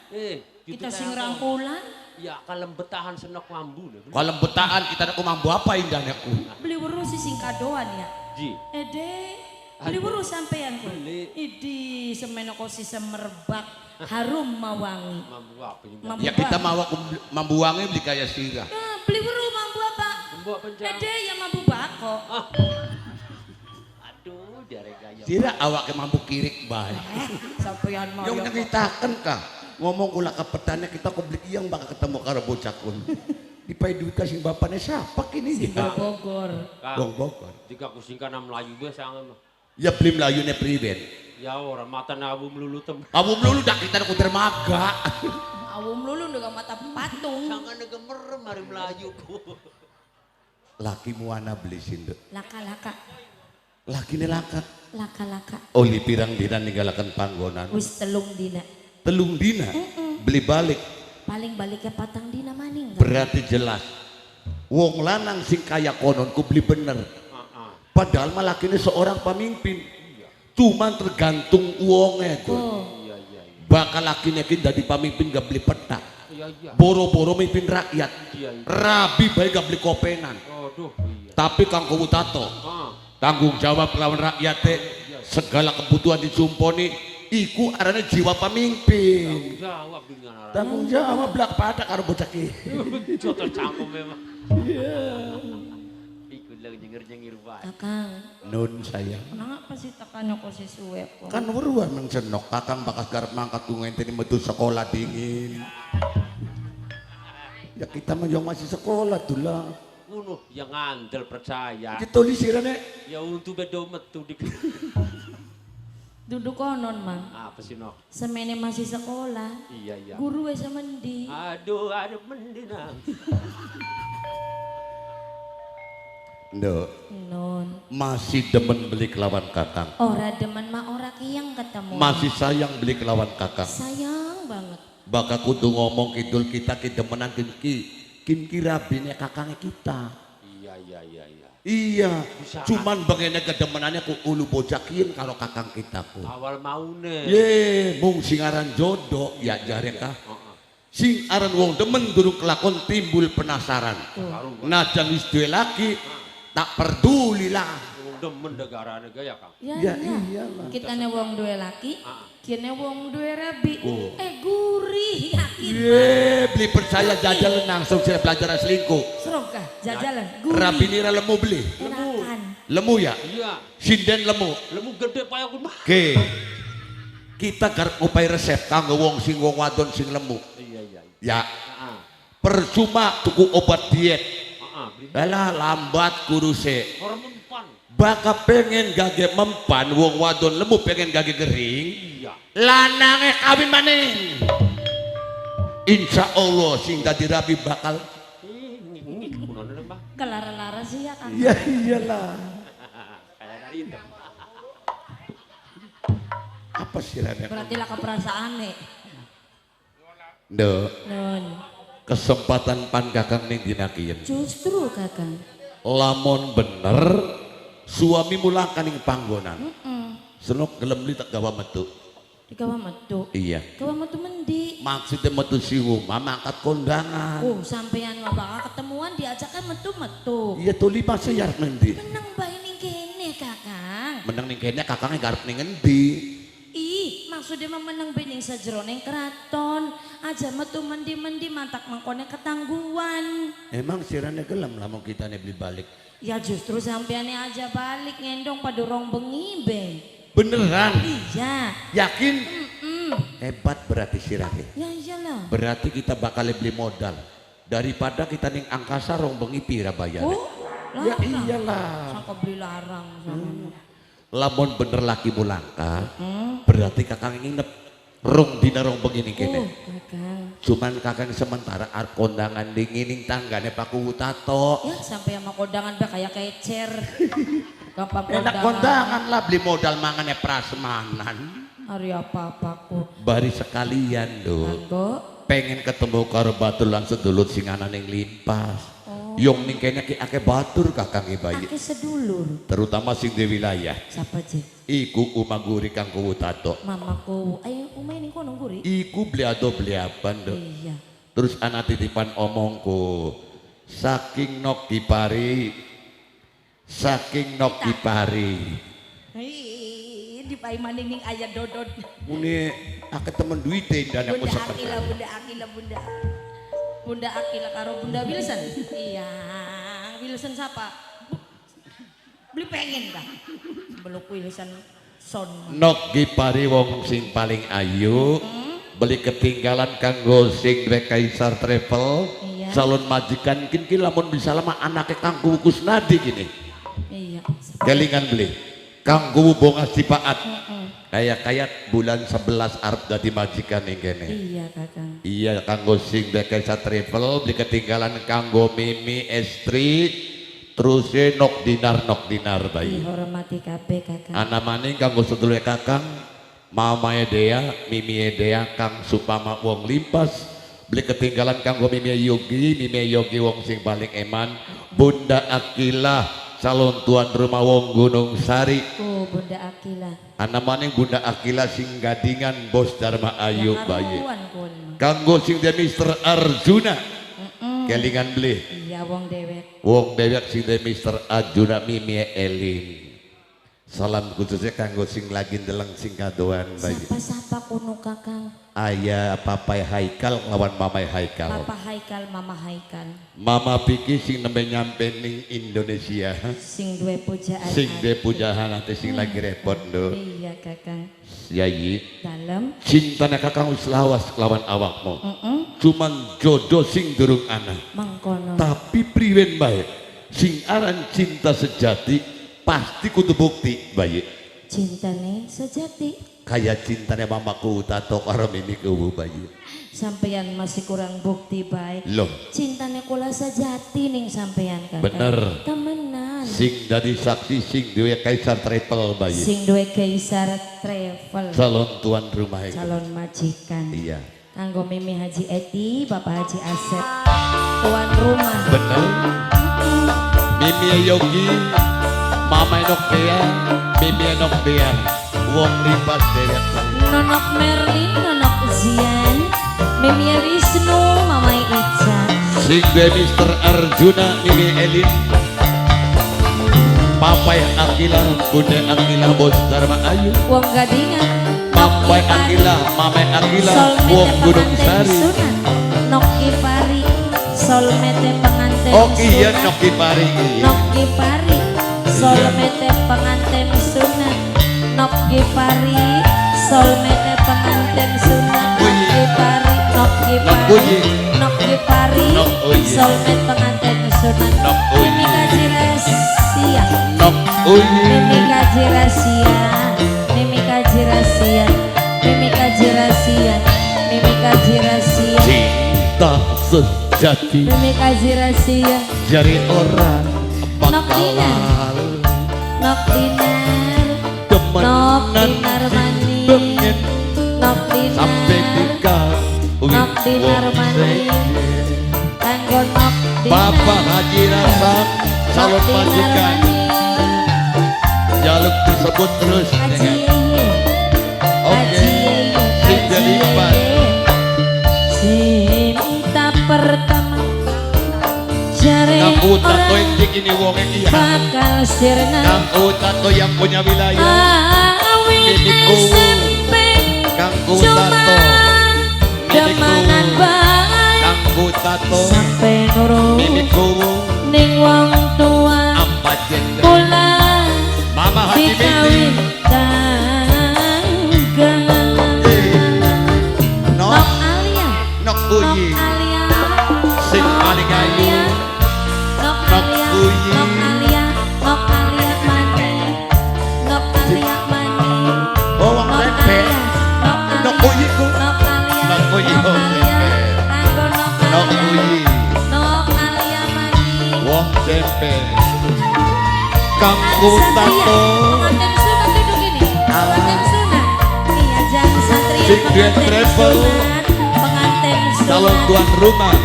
Kita sing rangkulan. Ya kalem betahan senok mambu lho. Kalem betahan kita nak mambu apa indane aku. Beli weruh si sing kadoan ya. Ji. Ede, beli weruh sampean ku. Idi semeno kok si semerbak harum mawangi. Mambu apa? Ya kita mawa mambu wangi beli kaya sirah. Nah, beli weruh mambu apa? Mambu apa? Ede ya mambu bako. Ah. Aduh, jare gaya. Sirah awake mambu kirik bae. Sampean mau. Yang nyeritakan kah? Ngomong kula kepetane kita kok beli yang bakal ketemu karo bocah kun. Dipai duit kasih bapaknya siapa kini ya? Bogor. Wong Bogor. Jika kusingkan Melayu gue sangat. Ya beli Melayune priwen. Ya ora mata awu melulu tem. Awu melulu dak kita ku dermaga. Awu melulu ndek mata patung. Sangan nega merem hari Melayu ku. Laki muana beli sindek. Laka-laka. Lakine laka. Laka-laka. Oli pirang dina ninggalaken panggonan. Wis 3 dina. 3 dina? Beli balik. Paling baliknya 4 dina maning. Berarti jelas. Wong lanang sing kaya konon ku beli bener. Padahal malah kini seorang pemimpin. Cuman tergantung uangnya tuh. Oh. Bakal lakinya kini jadi pemimpin gak beli peta. Boro-boro mimpin rakyat. Rabi baik gak beli kopenan. Tapi Kang Kuwu Tato tanggung jawab lawan rakyat segala kebutuhan dicumponi iku arane jiwa pemimpin. Tanggung jawab dengan arane. Tanggung jawab blak pada karo bocah ki. Jotor cangkem memang. Iya. Iku lho nyenger-nyengir wae. Kakang. Nun sayang. Kenapa sih tekan kok si suwe kok? Kan weruan meng senok kakang bakas garep mangkat ku ngenteni metu sekolah dingin. Ya kita mah yang masih sekolah dula. Ngono yang ngandel percaya. Ditulis sirane. Ya untu bedo metu dik. Duduk konon mang. Apa sih nok? Semene masih sekolah. Iya iya. Guru wis mendi. Aduh aduh mendi nang. Nduk. Nun. Masih demen beli kelawan kakang. Ora demen mah ora kiyang ketemu. Masih sayang beli kelawan kakang. Sayang banget. Bakal kudu ngomong kidul kita ki demenan ki kin ki rabine kakangnya kita. Iya iya iya iya. Iya, Bisa. Cuman bagaimana kedemenannya ku ulu bocakin kalau kakang kita ku. Awal maune. Ye, mung sing aran jodoh ya jare kah. Sing aran wong demen durung kelakon timbul penasaran. Najan wis duwe laki, Tak peduli lah. Wong demen negarane gaya Kang. Ya, Ya iya. iyalah. Kitane wong duwe laki, kene wong duwe rabi. Oh. Eh gurih yakin. Ye, beli percaya jajalan langsung saya pelajaran selingkuh. Serokah jajalan gurih. Rabi nira lemu beli. Enakan. Lemu ya? Iya. Sinden lemu. Lemu gede payah kun. Oke. Kita garap ngupai resep kanggo wong sing wong wadon sing lemu. Iya iya. Ya, Heeh. percuma tuku obat diet. Heeh, beli Alah lambat kuruse. ora mempan. Baka pengen gage mempan wong wadon lemu pengen gage gering. Iya. Lanange kawin maning. Insya Allah sing dadi rabi bakal Ih, ngik kunone Mbah. Kelara-lara sih ya Kang. Ya iyalah. Kayak dari itu. Apa sih Rene? Berarti lah keperasaan nih. Nduk, Non. kesempatan pan kakang ning dina kiyen. Justru Kakang. Lamun bener suami mulangkan ning panggonan. Senok gelem li tak gawa metu. Digawa metu. Iya. Gawa metu mendi. Maksudnya metu si rumah mangkat kondangan. Oh, sampean mah bakal ketemuan diajakkan metu-metu. Iya tuli masa ya arep ngendi? Menang bae ning kene, Kakang. Menang ning kene kakangnya garep ning ngendi? Ih, maksudnya mah menang bae ning sajerone keraton. Aja metu mendi-mendi mantak mangkone ketangguhan. Emang sirane gelem lamun kita nih beli balik. Ya justru sampeane aja balik ngendong pada rong bengi be. Beneran? Iya. Yakin? Mm-mm. Hebat berarti sirane. Ya iyalah. Berarti kita bakal beli modal. Daripada kita ning angkasa rong bengi pira bayar. Oh, Ya larang. iyalah. Sangka beli larang sama. Lamun bener laki mulangka, berarti kakang nginep rong dina rong bengi ning kene. Oh, Kakang. Cuman kakang sementara arep kondangan dingin ning tanggane Pak Kuwu Tato. Ya sampai sama kondangan be kayak kecer. Gampang Enak kondangan lah beli modal mangane prasmanan. Hari apa-apaku. Bari sekalian lho. Kanggo Pengen ketemu karo batur lan sedulut sing ana ning limpas. Yung ning kene ki akeh batur kakang bayi. akeh sedulur. Terutama sing di wilayah. Siapa je? Iku umaguri Kang Kuwu Tato. Mamaku. Ayo umai ning kono guri. Iku bliado bliaban lho. Iya. Terus anak titipan omongku. Saking nok dipari. Saking nok dipari. Hei, dipai maning ning ayah dodot. Muni akeh temen duite dan aku Bunda seperti. Akila, Bunda Akila, Bunda. Bunda Akila karo Bunda Wilson. Iya, Wilson siapa? Beli pengen kah? Beluk Wilson son. Nok dipari wong sing paling ayu. Beli ketinggalan kanggo sing duwe Kaisar Travel. Iya. Calon majikan kin ki lamun bisa lama anake Kang Kuwu Kusnadi kini. Iya. Kelingan beli. Kang Kuwu Bongas Cipaat. Kayak kayak bulan 11 arep dadi majikan ning kene. Iya, Kakang. Iya kanggo sing duwe Kaisar Travel beli ketinggalan kanggo Mimi Estri terus nok dinar bayi. Dihormati kabeh, Kakang. Ana maning kanggo sedulure kakang Mama Dea, Mimi Dea, Kang Supama wong limpas beli ketinggalan kanggo Mimi Yogi, Mimi Yogi wong sing paling eman, Bunda Akilah calon tuan rumah wong Gunung Sari. Oh, Bunda Akila. Ana maning Bunda Akila sing gadingan bos Dharma Ayu Ya, bayi. karuan kun. Kanggo sing dia Mister Arjuna. Kelingan beli. Iya, wong dewek. Wong dewek sing dia Mister Arjuna Mimi Elin. Salam khususnya kanggo sing lagi ndeleng sing kadoan bayi. Sapa-sapa kuno Kakang. Ayah papai Haikal nglawan mamai Haikal. Papa Haikal, Mama Haikal. Mama Piki sing nembe nyampe ning Indonesia. Sing duwe pujaan. Sing duwe pujahan ati sing lagi repot lho. Iya, Kakang. Yayi, Dalem. cintane kakang wis lawas lawan awakmu. Cuman jodoh sing durung ana. Mangkono. Tapi priwen bae sing aran cinta sejati pasti kudu bukti bayi. Cintane sejati. Kayak cintane mamaku tato karo mimi kuwu bayi. Sampeyan masih kurang bukti bae. Loh. Cintane kula sejati ning sampeyan Kakang. Bener. Temenan. Sing dadi saksi sing duwe Kaisar Travel bayi. Sing duwe Kaisar Travel. Calon tuan rumah itu. Calon majikan. Iya. Kanggo Mimi Haji Eti, Bapak Haji Asep. Tuan rumah. Bener. Mimi Yogi, Mama Enok Dea, Mimi Enok Dea, wong limpas dewek. Nonok Merlin, Nonok Zian, Mimi Wisnu, Mama Ica. Sing duwe Mister Arjuna, Mimi Elin. Papai Akila, Bunda Akila, Bos Dharma Ayu. Wong Gadingan. Papai Akila, Mame Akila, Wong Gunung Sari. Noki Pari, Solmete pengantin. Oh iya, Noki Pari. Noki Pari, Solmete pengantin sunat. Noki Pari, Solmete pengantin sunat. Noki Pari, Noki Pari, Noki Pari, Solmete pengantin sunat. Mimi kaji rahasia, Mimi kaji rahasia, Mimi kaji rahasia, Mimi kaji rahasia, Mimi kaji rahasia. Cinta sejati, Mimi kaji rahasia. Jari orang bakal Nok dinar, nok dinar mani, nok dinar, sampai tiga, nok dinar mani, kanggo nok dinar. Bapak Haji Rasam, calon majikan, jaluk disebut terus. Haji Yeye, oke, sing jadi empat. Cinta pertama. Kang Utato yang ini wong iki ya. Bakal sirna. Kang Utato yang punya wilayah. Awit SMP. Kang Utato. Demanan bae. Kang Utato. Sampai nurut. Mimiku. Ning wong tua. Ampat jender. Kula. Mama Haji Dikawin tangga. Nok Alia. Nok Uyi. Nok Alia. Sing paling ayu. Nok Alia, Nok Alia, Nok Alia mani, Nok Alia mani. Oh, wong tempe. Nok Uyi ku. Nok Alia, Nok Uyi Nok Alia, kanggo Nok Nok Alia. Uyi. Nok Alia mani. Wong tempe. Kang Utato. Pengantin sunat duduk ini. Pengantin sunat. Iya, jangan satria Sing duet pengantin travel. sunat. Pengantin sunat. Calon tuan rumah.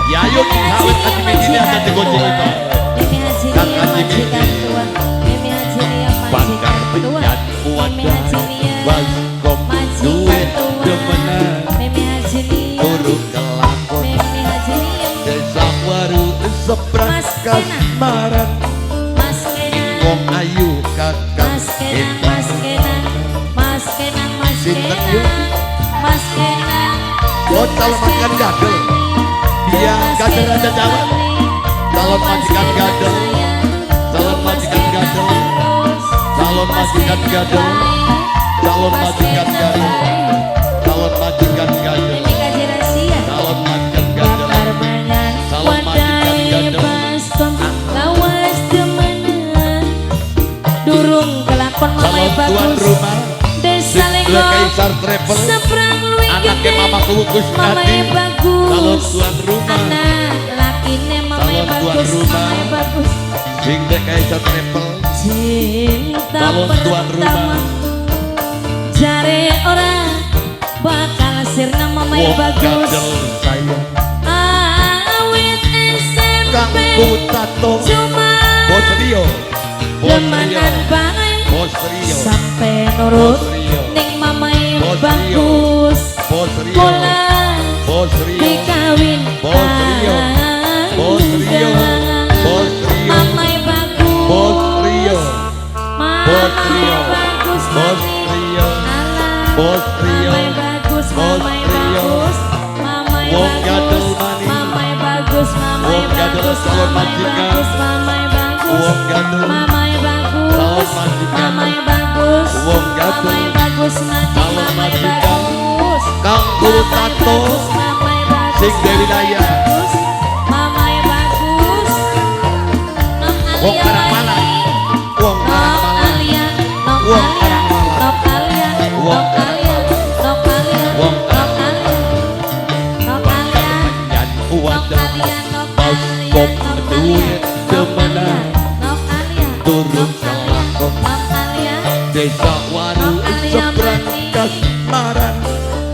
Yayu kawin Haji Medi ada di kucing itu. Mimi Haji Kang Nia Haji majikan Medi. tua. Mimi Haji Nia Bakar majikan tua. penyan Mimi wadah Haji Nia baskom majikan duit tua. demenan Mimi Haji Nia. turu kelakon Mimi Haji Nia. desa waru sebrang Mas Kenan. kasmaran Mas Kenan. wong ayu kakang Mas Kenan, Mas Kenan, Mas Kenan, Mas Sinten yuk? Kenan, Mas Kenan. Oh, calon majikan gadel. Dia gadel Raja Jawa. Calon majikan gadel. Calon majikan gadel. Calon majikan gadel. Calon majikan gadel. Calon majikan gadel. Mimi kaji rahasia. Calon majikan gadel. Bakar mangan Calon majikan wadai gadel. baskom lawas demenan durung kelakon mamai Calon tuan bagus rumah. desa Sing Lenggo Kaisar Travel. seberang luwih Anaknya gede Mama Kuwu Kusnadi. mamai bagus Calon tuan rumah. anak lakine mamai Calon tuan bagus rumah. mamai bagus Sing Kaisar Travel. cinta Calon tuan pertama rumah. jare ora bakal sirna mamai Wong bagus gadel saya. awit Kang SMP Utato. cuma Bos Rio. Bos Rio. demanan bae Bos Rio. sampai nurut Bos Rio. ning mamai Bos Rio. bagus Bos Rio. kula Bos Rio. dikawin Bos Rio. Bos Rio. Bos Rio. mamai bagus Bos Rio. Bos mamai Rio. bagus Bos mami. Rio. Alah. Bos Rio. Mamai bagus Bos mamai Rio. bagus mamai Wong gadel bagus mani. mamai bagus mamai Wong gadel bagus calon mamai majikan. bagus mamai bagus Wong gadel mamai bagus calon majikan. mamai bagus Wong gadel mamai bagus mani calon mamai majikan. bagus Kang Mamai Utato. bagus, mamai bagus, Sing dari mamai wilayah. bagus, mamai bagus. Nok Wong Alia Karangmalang. mani. Wong Nok Karangmalang. Alia, Nok Wong Alia, Karangmalang. Nok Alia, Wong Nok Alia, Nok Alia, Wong Nok Alia, Nok Alia, Menyan Nok wadah Alia, Nok baskom Alia, Nok duit Alia, Nok demenan Alia, Nok Alia, Turun Nok Alia, kelakon. Nok Alia, desa waru Nok Alia sebrang mani. kasmaran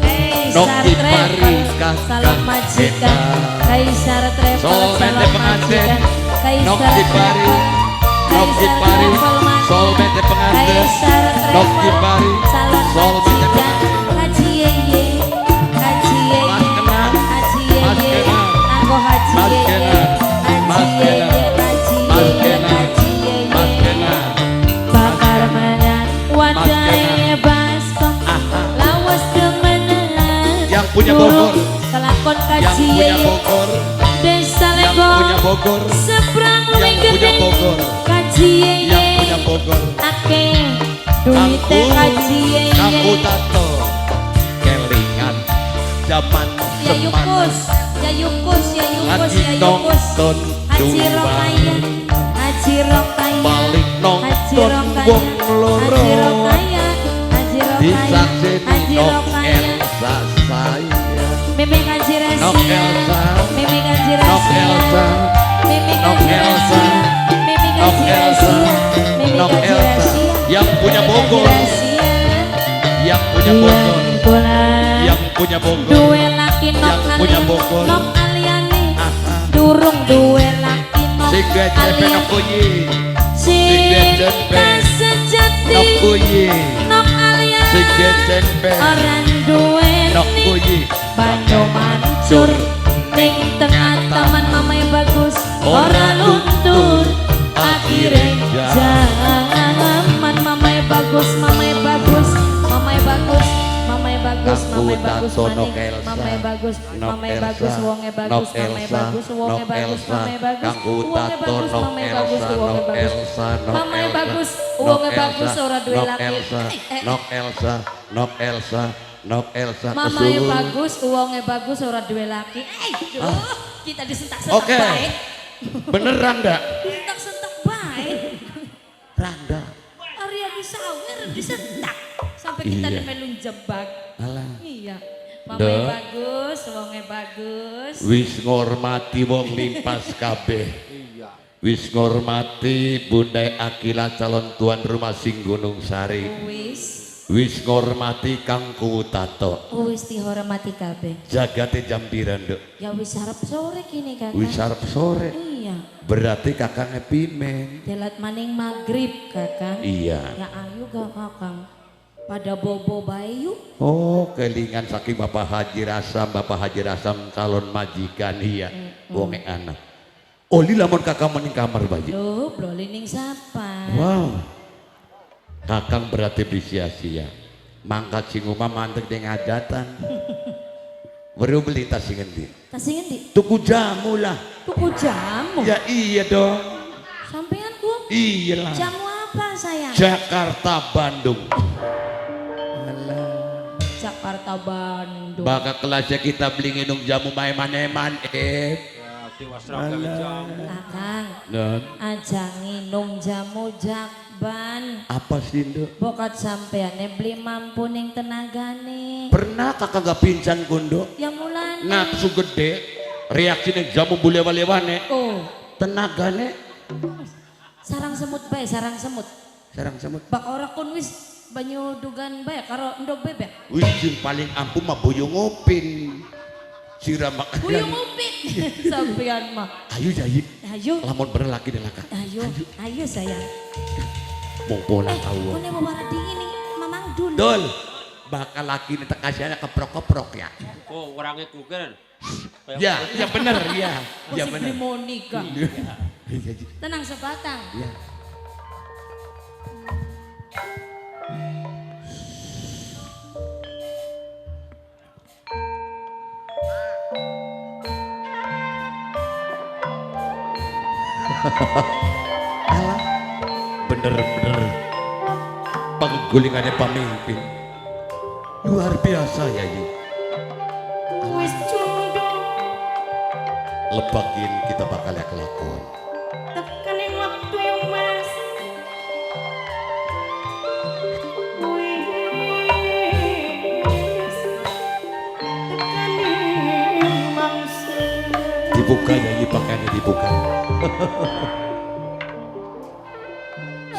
Kaisar Noki Travel, Pari kakang Salon majikan, edan. Kaisar Travel, Solmete salon pengantin, majikan, Kaisar Noki Pari, Travel, Noki Kaisar Pari, Travel mani. Solmete pengantin, Kaisar Travel, Noki Pari, salon Solmete majikan, pengantin. Haji Yeye, Haji Yeye, Mas Kenan, Haji Mas Yeye, Kenan, Anggo Haji Mas Yeye, Kenan, Mas Haji Yeye, Kenan, Haji Mas Yeye, Kenan, Haji Yeye, Mas Kenan. punya Bogor, Desa yang Lego punya Bogor, seberang yang luwih punya gede Bogor, kaji yang punya Bogor. Akeh duite kaji Kangku tato kelingan zaman Ya semana Yukus, ya Yukus, ya Yukus, lagi ya Yukus. nonton Haji dua Rokaya, Haji Rokaya, balik Haji nonton Rokaya, wong loro Haji Rokaya, Haji Rokaya, Disakseni Haji Nok Rokaya, Elsa saya. Mimi Haji Nok Rasia, Elsa. Mimi Haji Nok Rasia, Elsa. Mimi Nok Haji Elsa. Rasia, Mimi Nok Haji Elsa. Rasia, Mimi Nok Haji Elsa. Rasia, Yang punya Mimi Haji Bogor. Rasia. Yang punya Bogor, Yang kula yang punya Bogor, duwe laki nok Yang punya aliane, Bogor. nok aliane, durung duwe laki nok sing duwe cepe nok aliane. kuyi, sing duwe Cinta cepe sejati nok kuyi, nok aliane, sing duwe cepe orang duwe nok kuyi, banyu mancur ning tengah taman mamai bagus ora luntur akhire zaman mamai bagus mamai bagus mamai bagus mamai bagus Aku mamai bagus tato nok maning Elsa, mamai bagus Nok mamai bagus Elsa, wonge bagus Nok mamai Elsa, bagus wonge Nok bagus Elsa, mamai bagus Kangku wonge tato bagus Nok mamai bagus Elsa, wonge Nok bagus Elsa, Nok mamai Elsa, bagus Nok wonge bagus Elsa, ora duwe Nok laki. Elsa, Eh, eh. Nok Elsa, Nok Elsa, Nok Elsa, Mamae kesuwun. bagus, uangnya bagus, ora duwe laki. Eh, duh, kita disentak-sentak Oke. baik. Beneran ndak? Disentak-sentak baik. Rangga. Arya disawer, disentak. Sampai kita Iya. dimelun jebak. Alah. Iya. Mamae Dek. bagus, uangnya bagus. Wis ngormati wong limpas kabeh. Wis ngormati Bunda Akila calon tuan rumah sing Gunung Sari. Wis, Wis ngormati Kangku Tato. wis dihormati kabeh. Jagate jam pira, Nduk? Ya wis arep sore kini kakak. Wis arep sore. Iya. Berarti kakangnya pimen. Telat maning maghrib kakak. Iya. Ya ayo gak kakang. Pada bobo bayu. Oh, kelingan saking Bapak Haji Rasam, Bapak Haji Rasam calon majikan iya. Wonge anak. Oli lamun kakang mening kamar bayi. Loh, bro ning sapa? Wow. Kakang berarti beli sia-sia. Mangkat sing omah mandek ning adatan. Weru beli tas sing endi? Tas sing endi? Tuku jamu lah. Tuku jamu. Ya iya dong. Sampean ku Iyalah. jamu apa sayang? Jakarta Bandung. Jakarta Bandung. Baka kelasnya kita beli nginum jamu maeman-eman eh. Ya, tiwas raga jamu. Kakang, Non. aja nginum jamu jakban. Apa sih, Nduk? Bokat sampeane beli mampu ning tenagane. Pernah kakak gak pingsan kundo? Ya mulane. Nafsu gede, reaksi jamu bulewa-lewane, Oh, tenagane sarang semut bae, sarang semut. sarang semut. Bak ora kun wis banyu dugan bae karo endog bebek. Wis sing paling ampuh mah buyung upin. Siram makanan. Buyung upit sampean mah. Ayo jayi. Ayo, Lamun bener lagi deh laka. ayo, ayo sayang. Mau pola tahu. Kune wawara dingin nih, Mamang dulu. Dol. Bakal laki nih tekasiannya keprok-keprok ya. Oh, orangnya kuken. Ya, ya bener ya. Ya Masih bener. beli Monica. Iya, iya. Tenang sebatang. Ya. Alah, bener-bener penggulingannya pemimpin luar biasa ya ini. Wis cundung Lebakin kita bakal ya kelakon. tekaning waktu yang mas. Wis tekaning mangsa. Dibuka ya ini pakaiannya dibuka.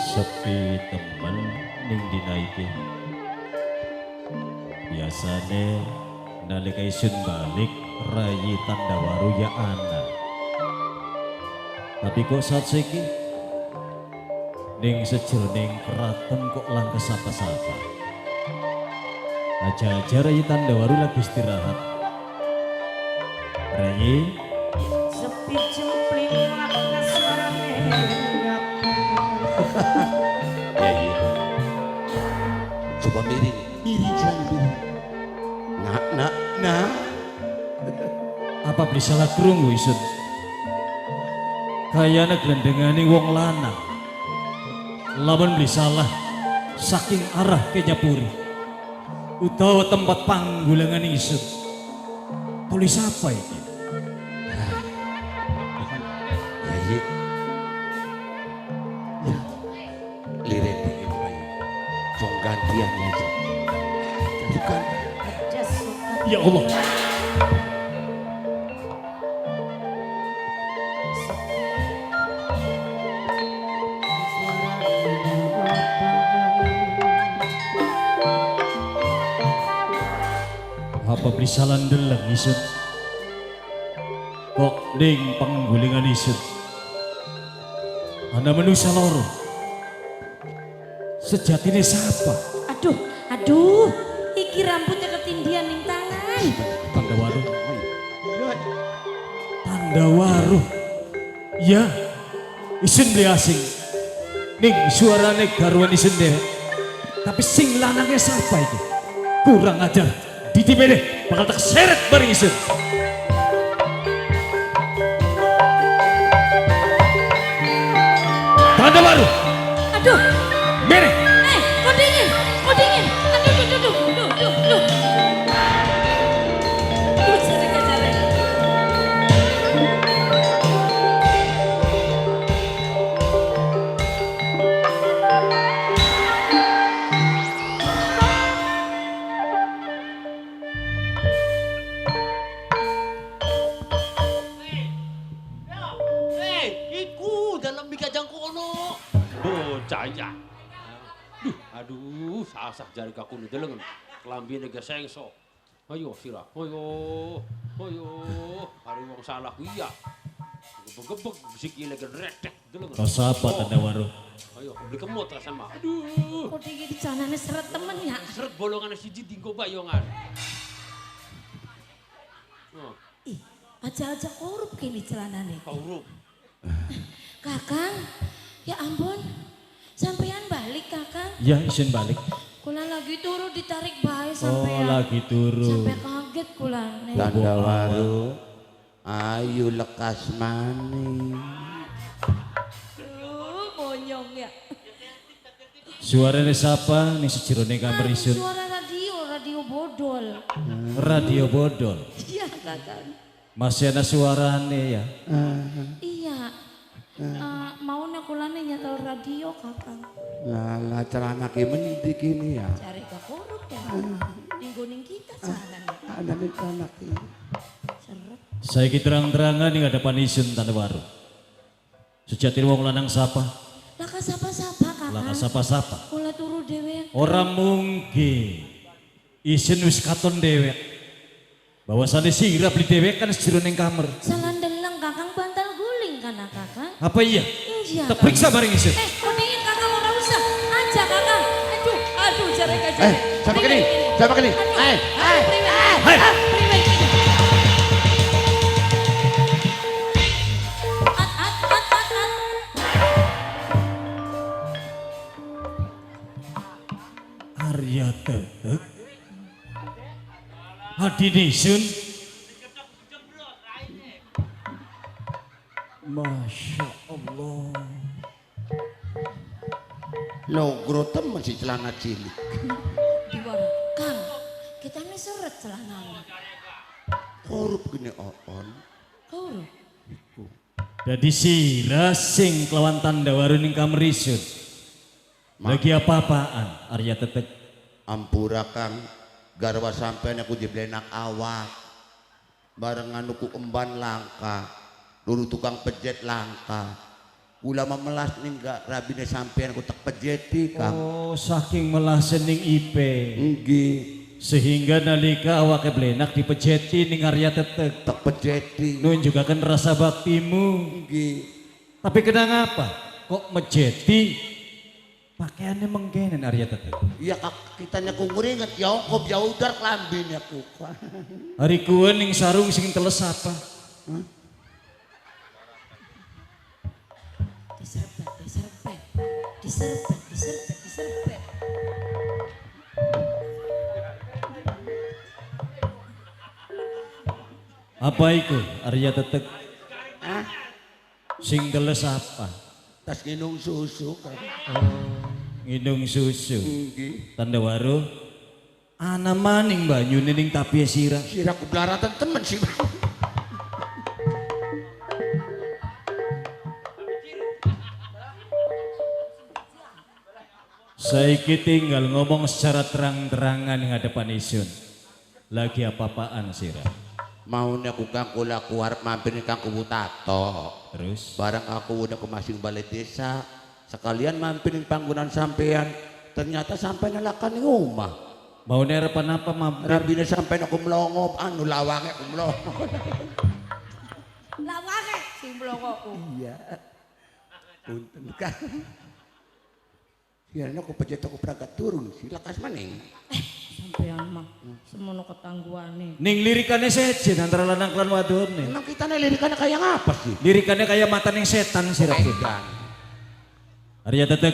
Sepi temen ning dina iki. Biasane nalika isun balik rayi Tandawaru ya ana. Tapi kok saat siki ning sejroning keraton kok langka sapa-sapa. Aja-aja rayi Tandawaru lagi istirahat. Rayi, Sepi jempling laka suarane ngapa. Ya iya. Coba miring, miring jangan miring. Nah, nah, nah. apa Apa beli salah krungu isun? Kayane glendengane wong lanang. Lamun beli salah saking arah Kenyapuri utawa tempat panggulangan isun. Tulis apa ini? Yayi. Ya. Liren dingin Pak. Jong gantian aja. Bukan. Ya Allah. Apa beli salah ndeleng isun? Kok ning panggulingan isun? Ana manusa loro. Sejatine sapa? Aduh, aduh, iki rambutnya ketindian ning tangan. Tanda waruh. Tanda waruh. Ya, isun beli asing. Ning suarane garwan isun dhewe. Tapi sing lanange sapa iki? Kurang ajar. Ditipene bakal tak seret bareng isun. Tanda waruh. Aduh. Mere. Kok dingin? Kok dingin? Aduh, aduh, aduh, aduh, aduh, aduh. Aduh, jare-jare. Iku dalam bikajang kono. Bocah ya. Duh, aduh, sasah jari kaku deleng. Klambine gesengso. Ayo sira. Ayo. Ayo, hari wong salah ku iya. Gebeg-gebeg sikile geretek deleng. Sapa tanda waruh? Ayo, beli kemot rasane mah. Aduh. Kok iki janane seret temen ya. Seret bolongane siji dinggo bayongan. Oh. Ih, aja-aja korup kini celanane. Korup. Kakang, ya ampun. Sampean balik kakang. Ya, isin balik. Kula lagi turu ditarik bae sampean. Oh, lagi turu. Sampai kaget kula. Tanda waruh. Ayo lekas maning. Duh, bonyong ya. Suarane sapa ning sejrone kamar isun? Suara radio, radio bodol. Radio bodol. Iya, kakang. Masih ana suarane ya. Iya. Mau kulane nyetel radio kakang. Lah celana ki mendi kini ya. Cari kakorup ya. Ninggo ning kita celana. Anane celana ki. Seret. Saiki terang-terangan ning hadapan isun tanda waruh. Sejatine wong lanang sapa? Laka sapa-sapa kakang. Laka sapa-sapa. Kula turu dhewe. Ora mungkin. Isun wis katon dhewe. Bahwasane sira beli dhewe kan sejero ning kamar. Salah ndeleng kakang bantal guling kana kakang. Apa iya? Iya. Terperiksa bareng isun. Kok kakang ora usah. Aja kakang. Aduh, aduh jare kajare. Siapa kene? Siapa kene? Priwe iki. At at at at at. Arya Tetek. Adine isun. Masya Allah. Nogro temen si celana cilik. Diwara, Kang, kita ini seret celananya. Korup gini oon. Korup. Jadi sira sing kelawan tanda waru ning kamar isun. Lagi apa-apaan Arya Tetek? Ampura Kang, garwa sampean aku jeblenak awak. Barengan nuku emban langka. Luru tukang pejet langka. Ulama melas ning gak rabine sampean aku tak pejeti Kang. Oh, saking melasen ning ipe. Nggih. Sehingga nalika awake blenak dipejeti ning Arya Tetek. Tak pejeti. Nunjukaken rasa baktimu. Nggih. Tapi kenapa kok mejeti pakaiannya mengkenen Arya Tetek? Iya kak, kitanya ku ngeringet ya kok ya udar klambine ku. Hari kuwe ning sarung sing teles apa? Hah? Diserpet, diserpet, diserpet, diserpet, diserpet. Apa iku Arya Tetek? Hah? Sing teles apa? Tas nginung susu kan. Oh, nginung susu. Nggih. Tanda waru ana maning banyune ning tapie sira. Sira kublaratan temen sih. Saiki tinggal ngomong secara terang-terangan ing hadapan isun. Lagi apa-apaan sira? Maune aku kang kula aku arep mampir ning Kang Kuwu Tato. Terus barang aku udah ke masing balai desa, sekalian mampir ning panggonan sampean, ternyata sampean nelakan ning omah. Maune arepan apa mampir? Rabine sampean aku mlongo, anu lawange aku mlongo. Lawange sing mlongoku. Iya. Punten Kang. Kirane aku pejet aku berangkat turun, silakas maning. Sampean mah semono ketangguhane. Ning lirikane sejen antara lanang lan wadone. Emang kita nih lirikannya kayak apa sih? Lirikannya kayak mata ning setan sira. Arya Tetek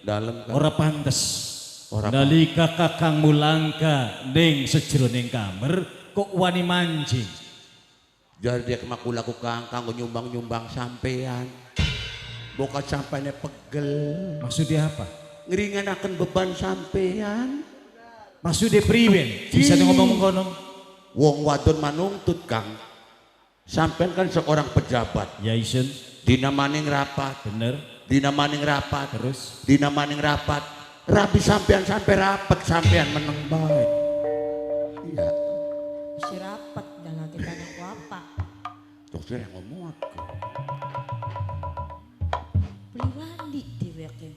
dalem kan. Ora pantes. Ora nalika kakangmu langka ning sejroning kamer kok wani mancing. Jar dia kemakula ku kang kanggo nyumbang-nyumbang sampean. Bokat sampainya pegel. Maksudnya apa? Ngringanaken beban sampean. Maksudnya priwen? Bisa ngomong kono. Wong wadon manungtut Kang. Sampean kan seorang pejabat. Ya isun. Dina maning rapat. Bener. Dina maning rapat. Terus. Dina maning rapat. Rapi sampean sampai rapat sampean meneng bae. Iya. Si rapat jangan kita ngaku apa. Tuh sih yang ngomong aku. Beli wandi dheweke.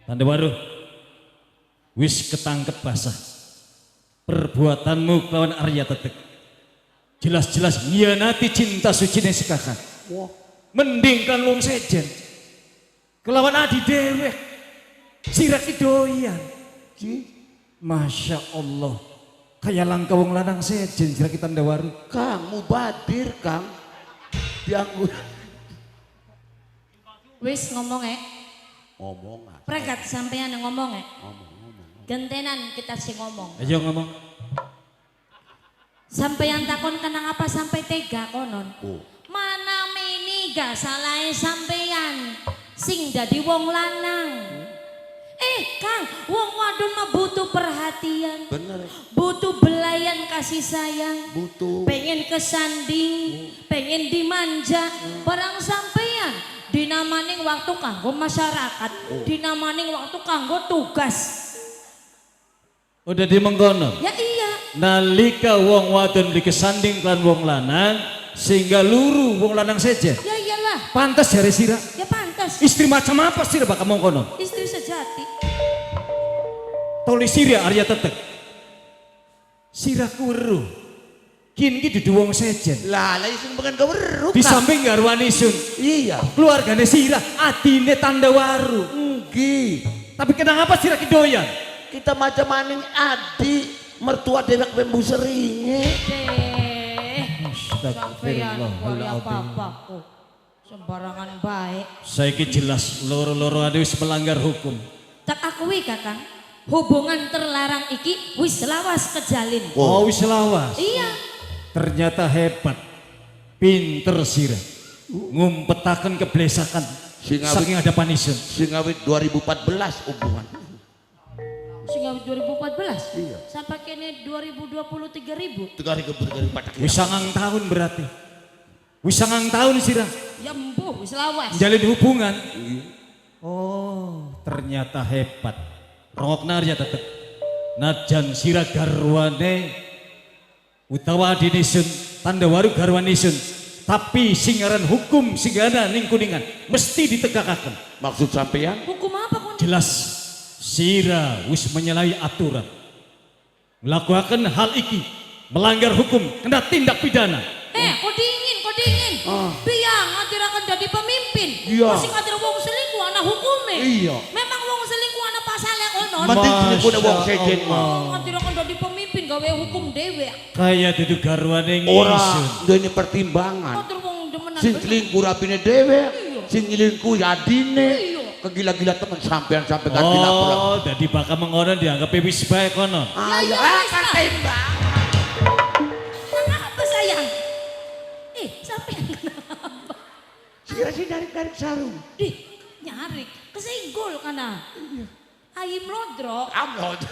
Tanda waruh. Wis ketangkep basah. Perbuatanmu kelawan Arya Tetek. Jelas-jelas nyianati cinta suci ning sekakang. Wah, mending kan wong sejen. Kelawan adi dewek. Sira ki doyan. Masya Allah. Kayak langka wong lanang sejen sira ki tanda waruh. Kang mubadir Kang. Dianggur. Wis ngomong Ngomong. Pregat sampean ngomong Ngomong. Gentenan kita sih ngomong. Ayo ngomong. Sampeyan takon kenang apa sampai tega konon. Oh. Mana meni gak salahe sampeyan sing dadi wong lanang. Kang, wong wadon mah butuh perhatian. Bener. Butuh belayan kasih sayang. Butuh. Pengen kesanding, pengen dimanja. Barang sampeyan dinamaning waktu kanggo masyarakat, dinamaning waktu kanggo tugas. Udah di mengkono. Ya iya. Nalika wong wadon dikesanding kan wong lanang sehingga luru wong lanang sejen. Ya iyalah. Pantes jare sira. Ya pantes. Istri macam apa sira bakal mengkono? Istri sejati. Toli sira Arya Tetek. Sira kuweruh. Kin ki dudu wong sejen. Lah, lah isun pengen keweruh. Di samping garwane isun. Iya. Keluargane sira adine tanda waru. Nggih. Tapi kenapa sira ki doyan? Kita macam maning adi mertua dewek bembu seringe. Sampeyan apa-apaku. Sembarangan baik. Saiki jelas loro-loro ade wis melanggar hukum. Tak akui Kakang, hubungan terlarang iki wis lawas kejalin. Oh, wis lawas. Iya. Ternyata hebat. Pinter sira. Ngumpetaken keblesakan saking hadapan isun. Sing awit 2014 hubungan. Sing awit 2014? Iya. Sampai kene 2023 ribu. 2024. Wis 9 tahun berarti. Wis 9 tahun sira. Ya embuh, wis lawas. Jalin hubungan. Iya. Oh, ternyata hebat. Rongokna Arya Tetek. Najan sira garwane utawa adine isun, tanda waru garwane isun. Tapi singaran hukum singgana ning Kuningan mesti ditegakaken. Maksud sampean? Hukum apa kon? Jelas sira wis menyalahi aturan. Melakukan hal iki melanggar hukum kena tindak pidana. Kok dingin, kok dingin. Biang ngatirakan jadi pemimpin. Iya. Masih ngatir wong selingkuh ana hukume. Iya. Memang wong selingkuh ana pasale kono. Mending selingkuh wong sejen mah. Ngatirakan jadi pemimpin gawe hukum dhewe. Kaya dudu garwane Ora ngisun. duweni pertimbangan. Ngatir wong demenan. Sing selingkuh rabine dhewe, sing nyelingkuh adine. Iya. Kegila-gila temen sampean sampai kan dilapor. Oh, dadi bakal mengono dianggap wis bae kono. Ayo, Ya, ya, wis kan lah. tembak. Apa sayang? sih narik-narik sarung? Dih, nyarik. Kesenggol kana. Ayim lodrok. Amlod.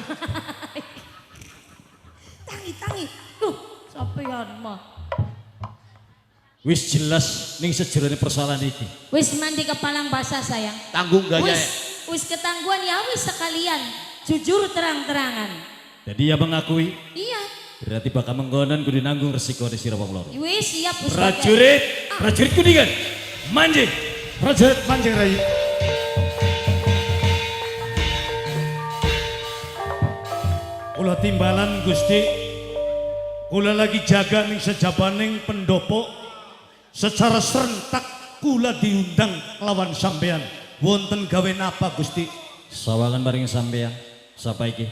Tangi-tangi. Duh, sampean mah. Wis jelas ning sejerone persoalan iki. Wis mandi kepalang basah sayang. Tanggung gaya. Wis, wis ketangguhan ya wis sekalian. Jujur terang-terangan. Jadi ya mengakui. Iya. Berarti bakal menggonon kudu nanggung resiko di sira wong loro. Wis siap wis. Prajurit, prajurit Kuningan. Manjing. Prajurit manjing rai. Kula timbalan Gusti. Kula lagi jaga ning sejabaning pendopo. Secara serentak kula diundang lawan sampean. Wonten gawe napa Gusti? Sawangan maring sampean. Sapa iki?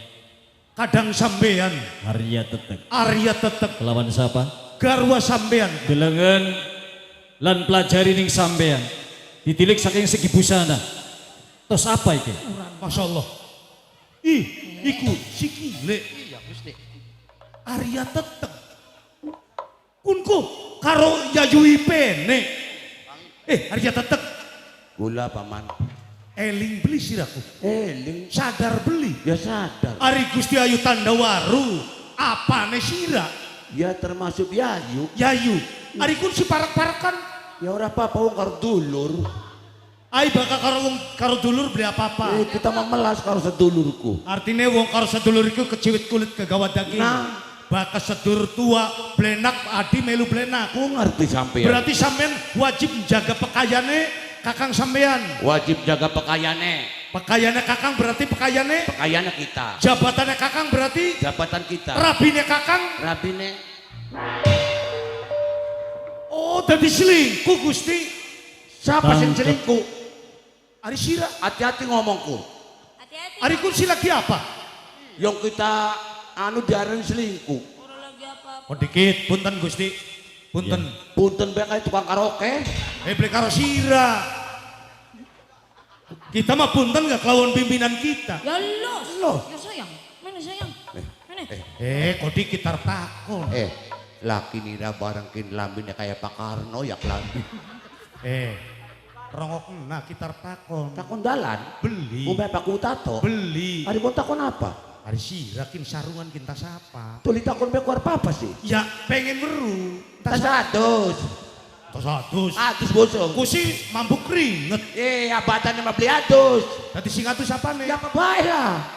Kadang sampean. Arya Teteg. Arya Teteg. Kelawan sapa? Garwa sampean. Delengen lan pelajari ning sampean. Ditilik saking segi busana. Tos apa iki? Masya Allah. Ih, iku sikile. Iya Gusti. Arya Teteg. Kunku karo Yayu Ipene. Arya Teteg. Gula paman. Eling beli siraku. Eling. Sadar beli. Ya sadar. Ari Gusti Ayu Tandawaru. Apane sira? Ya termasuk Yayu. Yayu. Ari kun si parak-parakan. Ya ora apa-apa wong karo dulur. Ai bakal karo wong karo dulur beli apa-apa. Kita memelas karo sedulurku. Artinya wong karo sedulur iku keciwit kulit kegawa daging. Nah. Bakal sedur tua blenak adi melu blenak. Aku ngerti sampean. Berarti sampean wajib menjaga pekayane kakang sampean. Wajib jaga pekayane. Pekayane kakang berarti pekayane. Pekayane kita. Jabatannya kakang berarti jabatan kita. Rabine kakang. Rabine. Oh, dadi selingkuh Gusti. Siapa sing selingkuh? Ari sira. Hati-hati ngomongku. Hati-hati. Ari kun si lagi apa? Yang kita anu diaran selingkuh. Ora lagi apa-apa. Oh dikit, punten Gusti. Punten. Ya. Punten bae kayak tukang karaoke. Beli karo sira. Kita mah punten gak kelawan pimpinan kita. Ya los. Los. Ya sayang. Mana sayang? Mana? Kok dikit takon. Laki nira barang kin lambine kayak Pak Karno ya lambi. Rongok nah kita takon. Takon dalan. Beli. Umpe Pak Utato. Beli. Ari kon takon apa? Ari sira kin sarungan kin tas apa? Tuli takon be keluar apa sih? Ya pengen weru. Tas atus. Tas atus. Atus bosong. Kusi mampu keringet. Abatan yang beli atus. Dadi sing atus apa nih? Ya apa bae lah.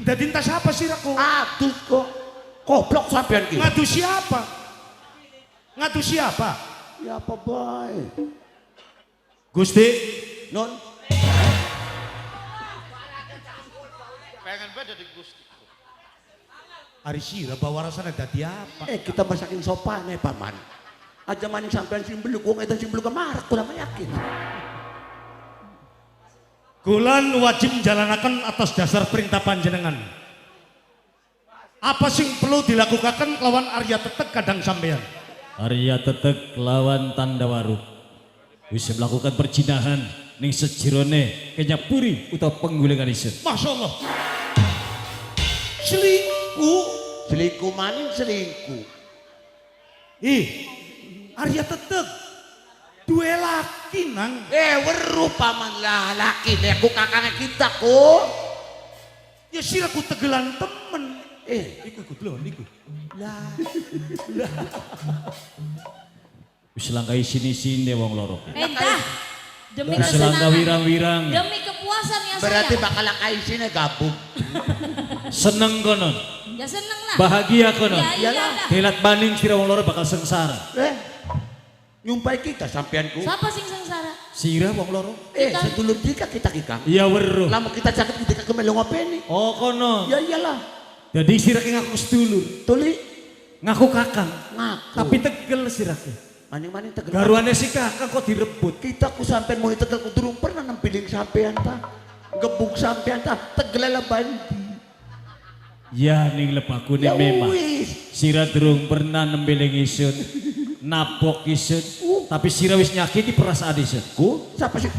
Dadi tas apa sih aku? Atus kok. Goblok sampean ki. Ngadu siapa? Ngadu siapa? Ya apa bae. Gusti Non. Pengen bae dadi Gusti. Ari sira bawa rasane dadi apa? Kita masakin sopane paman. Aja maning sampean sing beluk wong edan sing beluk kemarak kula mah yakin. Kulan wajib menjalanakan atas dasar perintah panjenengan. Apa sing perlu dilakukan lawan Arya Teteg kadang sampean? Arya Teteg lawan Tandawaru. Wis melakukan perjinahan ning sejrone kenyapuri utawa penggulingan isun. Masya Allah. Selingkuh. Selingkuh maning selingkuh. Ih, Arya Teteg duwe laki nang. Weru paman lah laki nek ku kakangnya kita ku. Ya sira ku tegelan temen. Iku iku lho niku. Lah. Wis langkai sini-sini wong loro. Entah. Demi Wis langkah kesenangan. wirang-wirang. Demi kepuasan ya sayang. Berarti bakal lakai sini gabung. Seneng konon. Ya seneng lah. Bahagia konon. Ya iyalah. Delat maning sira wong loro bakal sengsara. Nyumpai kita sampeanku. Siapa sing sengsara? Sira wong loro. Sedulur jika kita kikang. Iya weruh. Lama kita sakit kita kemelu ngopeni. Oh kono. Ya iyalah. Jadi sira ki ngaku sedulur. Tuli ngaku kakang. Ngaku. Tapi tegel sira ki. Maning-maning tegel. Garwane si kakang kok direbut. Kita ku sampean muni tegel ku durung pernah nempiling sampean ta. Gebuk sampean ta tegel lah bandi. Ya ning lebakune Ya memang. wis. Sira durung pernah nempiling isun. Nabok isun. Tapi sira wis nyakiti perasaan isun. Ku siapa sih?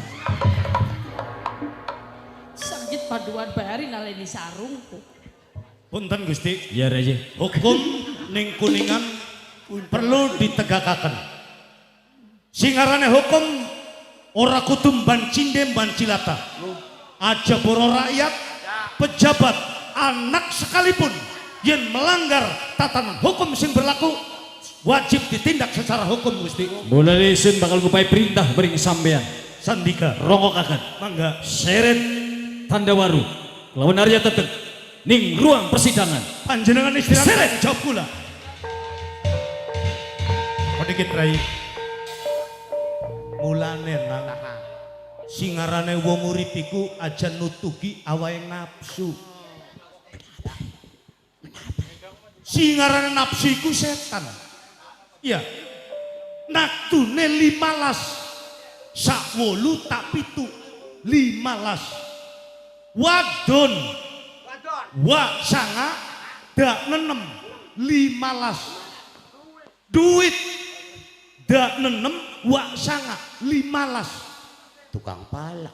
Sakit paduan bahari naleni sarungku. Punten Gusti. Ya Raja. Hukum ning Kuningan perlu ditegakaken. Sing arane hukum Ora kudu mban cinde mban cilata. Aja boro rakyat, pejabat, anak sekalipun yang melanggar tatanan hukum sing berlaku wajib ditindak secara hukum Gusti. Mulane isun bakal ngupai perintah bering sampean. Sandika. Rongokaken. Mangga. Seret Tandawaru lawan Arya Tetek ning ruang persidangan. Panjenengan istirahat. Seret. Jawab kula. Kok dikit rai. Mulane nang singarane wong urip iku aja nutugi awake nafsu. Singarane nafsu iku setan. Iya. Naktune 15. Sak 8 tak 7. 15. Wadon. Wa sanga dak nenem 15. Duit dak nenem wa sanga 15. Tukang palak.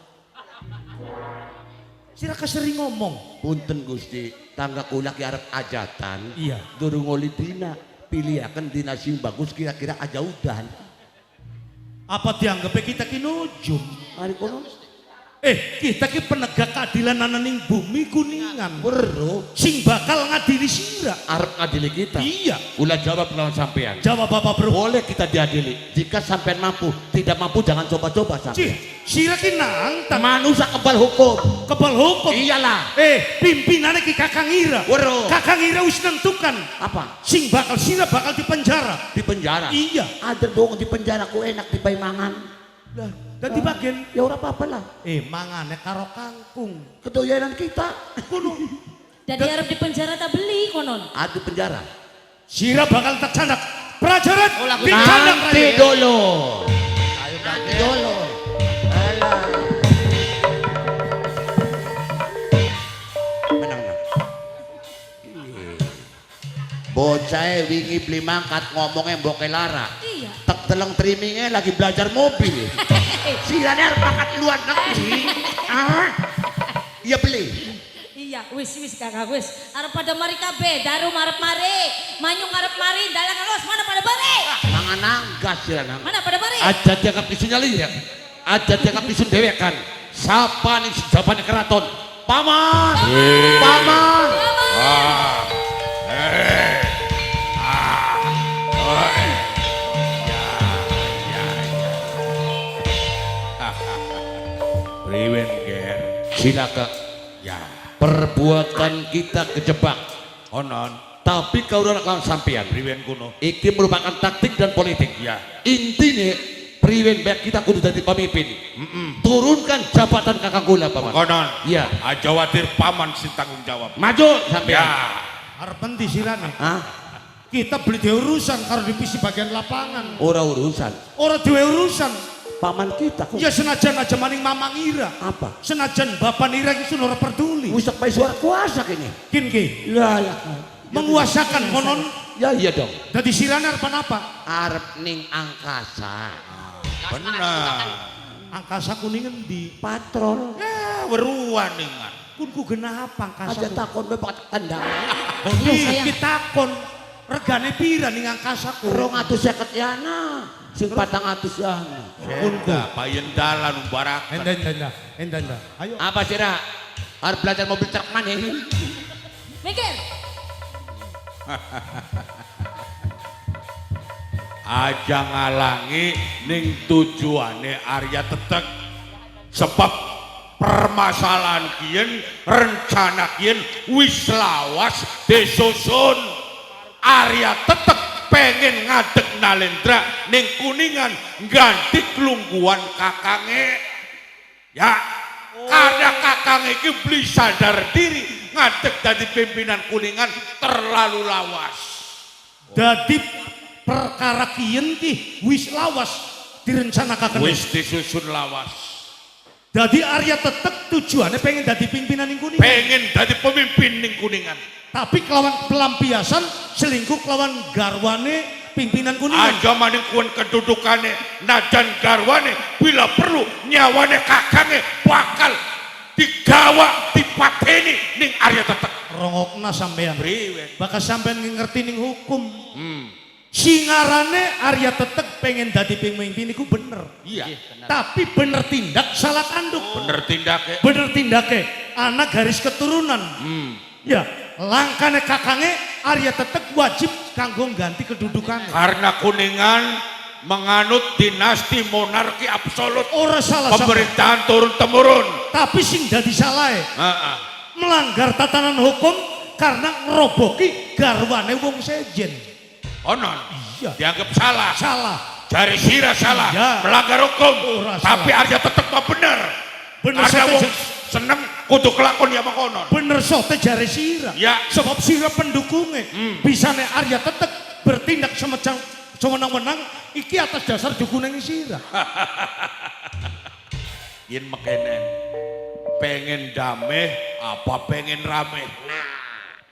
Sira kesering ngomong. Punten Gusti, tangga kula ki arep ajatan. Iya. Durung oli dina, pilihaken dina sing bagus kira-kira aja udan. Apa dianggap kita ki nujum? Mari kono. Kita ki penegak keadilan ana ning bumi Kuningan. Weruh. Sing bakal ngadili sira. Arep ngadili kita. Iya. Kula jawab lawan sampean. Jawab Bapak Bro. Boleh kita diadili jika sampean mampu. Tidak mampu jangan coba-coba sampean. Cih, sira ki nantang. Manusia kebal hukum. Kebal hukum. Iyalah. Pimpinane ki Kakang Ira. Weruh. Kakang Ira wis nentukan. Apa? Sing bakal sira bakal dipenjara. Dipenjara. Iya. Ada dong di penjara ku enak dipai mangan. Lah, dadi bagian ya ora apa-apa lah. Mangane karo kangkung. Kedoyanan kita. Kuno. Dadi arep di penjara tak beli konon. Adu penjara. Sira bakal tercanak. Prajurit dicanak. Nanti dulu. Nanti dulu. Alah. Menang nang. Bocah wingi beli mangkat ngomongnya mboke lara. Iya. Tek teleng trimmingnya lagi belajar mobil. Sirane arep mangkat luar negeri. Ah. Iya beli. Iya, wis wis kakak wis. Arep pada mari kabeh, daru arep mari, manyung arep mari, dalang alus mana pada mari. Mangan anggas sirane. Mana pada mari? Aja dianggap isun nyali ya. Aja dianggap isun dhewekan. Sapa ning sejabane keraton? Paman. Paman. Ah. Priwen ger. Silakan. Ya. Perbuatan kita kejebak. Onon. Tapi kau ora lawan sampean. Priwen kuno. Iki merupakan taktik dan politik. Ya. Intine priwen baik kita kudu dadi pemimpin. Turunkan jabatan kakang kula paman. Konon. Iya. Aja watir paman sing tanggung jawab. Maju sampean. Ya. Arep endi sirane? Hah? Kita beli dhewe urusan karo divisi bagian lapangan. Ora urusan. Ora dhewe urusan. Paman kita kok. Ya senajan aja maning Mamang Ira. Apa? Senajan Bapak Ira itu ora peduli. Wis tak suara kuasa kene. Kin ki. Lah lah. Menguasakan konon. Ya iya dong. Dadi sirane arep apa? Arep ning angkasa. Bener. Angkasa kuning endi? Patrol. Ya weruan ningan. Kun ku genah apa angkasa? Aja takon bae pak tendang. Iki takon regane pira ning angkasa ku? 250 yana. Sing 400 yana. Kun payen dalan barak. Enda enda. Ayo. Apa sira? Arep belajar mobil truk maneh. Mikir. Aja ngalangi ning tujuane Arya Tetek. Sebab permasalahan kien, rencana kien wis lawas disusun. Arya Tetek pengen ngadeg Nalendra ning Kuningan ganti kelungguan kakange. Ya, karena kakange iki beli sadar diri ngadeg dadi pimpinan Kuningan terlalu lawas. Dadi perkara kien ki wis lawas direncanakan. Wis disusun lawas. Dadi Arya Tetek tujuannya pengen dadi pimpinan ning Kuningan. Pengen dadi pemimpin ning Kuningan. Tapi kelawan pelampiasan selingkuh kelawan garwane pimpinan Kuningan. Aja maning kuwen kedudukane najan garwane bila perlu nyawane kakange bakal digawa dipateni ning Arya Tetek. Rongokna sampean. Priwen? Bakal sampean ngerti ning hukum. Singarane Arya Tetek pengen dadi pemimpin iku bener. Iya. Tapi bener tindak salah tanduk. Bener tindake. Bener tindake. Anak garis keturunan. Ya, langkane kakange Arya Tetek wajib kanggo ganti kedudukan. Karena Kuningan menganut dinasti monarki absolut. Ora salah sampean. Pemerintahan turun temurun. Tapi sing dadi salah Heeh. melanggar tatanan hukum karena ngeroboki garwane wong sejen. Onon. Iya. Dianggap salah. Salah. Jari sira salah. Iya. Melanggar hukum. Ora salah. Tapi Arya Tetek mah bener. Bener Arya sote wong seneng kudu kelakon ya mengkonon. Bener sote jare sira. Ya. Sebab sira pendukungnya. Bisane Arya Tetek bertindak semacam sewenang-wenang iki atas dasar dukungan sira. Yen mekenen pengen damai apa pengen rame?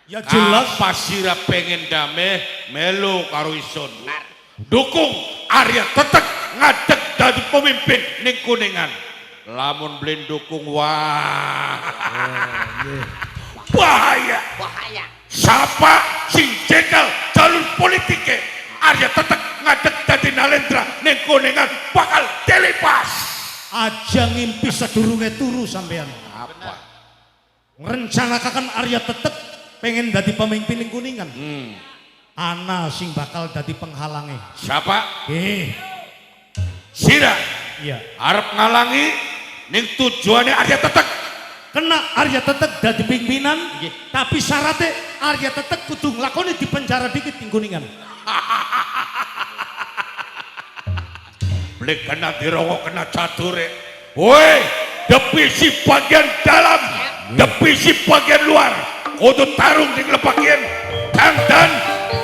Ya jelas. Apa sira pengen damai melu karo isun. Dukung Arya Tetek ngadeg dadi pemimpin ning Kuningan. Lamun beli dukung wah. Bahaya. Bahaya. Siapa sing jegal jalur politike Arya Tetek ngadeg dadi Nalendra ning Kuningan bakal delipas. Aja ngimpi sedurunge turu sampean. Apa? Ngrencanakaken Arya Tetek pengen dadi pemimpin ning Kuningan. Ana sing bakal dadi penghalange. Siapa? Sira. Iya. Arep ngalangi ning tujuane Arya Tetek. Kena Arya Tetek dadi pimpinan, tapi syaratnya Arya Tetek kudu nglakoni di penjara dikit ning Kuningan. Beli kena dirongo kena cature. Woi, divisi bagian dalam, divisi bagian luar. Kudu tarung di lepakin. Dandan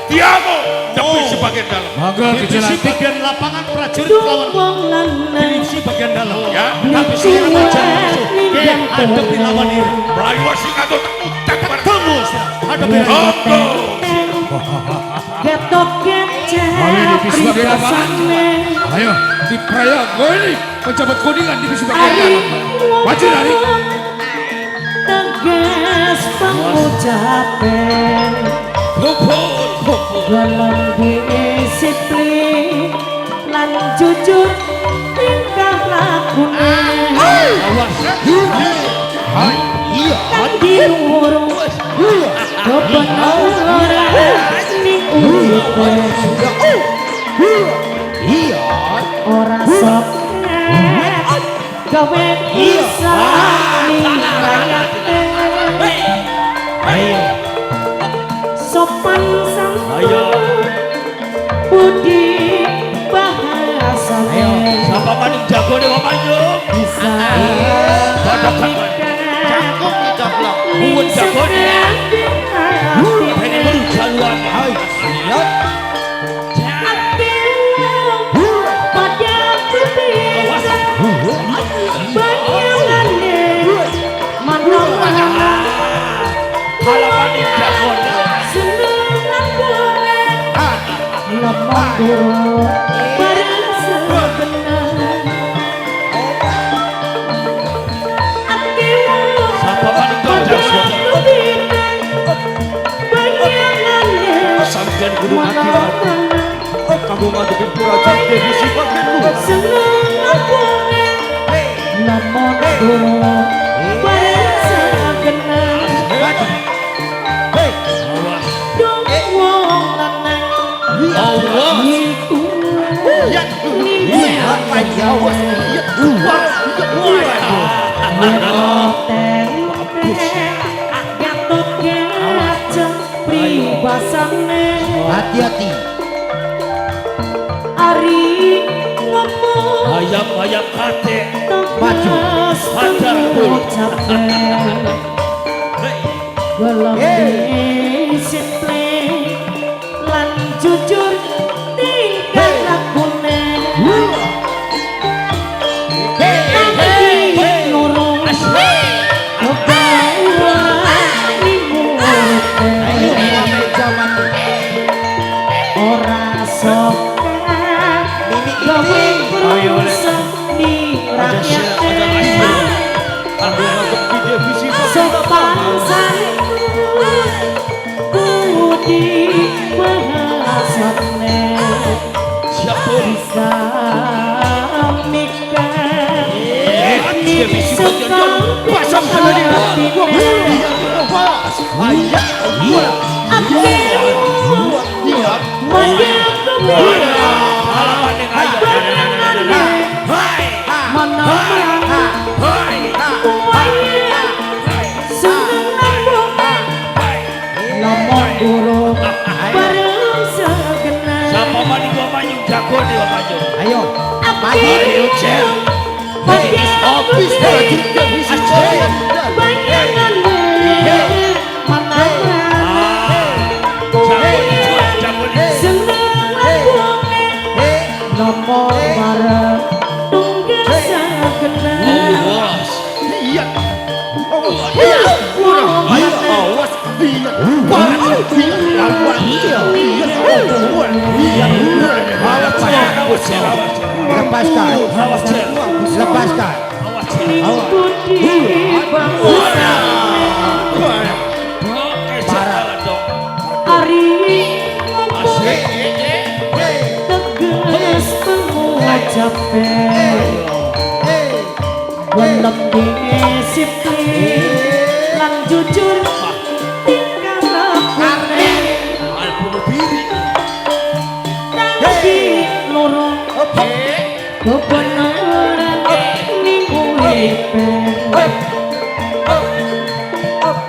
diamo divisi bagian dalam. Mangga Divisi kejelantik. bagian lapangan prajurit lawan divisi bagian dalam. Ya. Tapi sing aja musuh. Adepi lawan ini. Melayu sing atau utak Ketemu adepi Tunggu. Ketok kecap Ayo divisi bagian lapangan. Ayo di Prayogo ini pejabat Kuningan divisi bagian dalam. Maju dari. Tegas pengucape Kumpul, kumpul. Dalam disiplin lan jujur tingkah lakune. Awas. Hai. Kang diurus kebenaran ning uripe. Ora sok gawe isa ning rakyate. Sopan santun budi bahasane. Siapa maning jagone wong Manjung? Bisa Canggung dicoplok. Buat jagone. Ini baru jaluan. Hai. Siap. Halaman jagone. Siapa maning jagone? Sampeyan kudu hati-hati. Kanggo ngadepi prajurit divisi bagian luar. Awas. Awas. Hati-hati. Ari ngomong Ayam-ayam kate. Maju. Hajar pul. Gelem disiplin lan jujur tingkah lakune. Ora sopan gawe rusak ning rakyate. Kanggo ngadepi divisi Sopan santun budi bahasane. Divisi bagian dalam. Pasang dari Ayo, ayo Cel. Lepaskan, lepaskan. Teges pengucape welem disiplin lan jujur tingkah lakune tanggi loro kebenaran ning uripe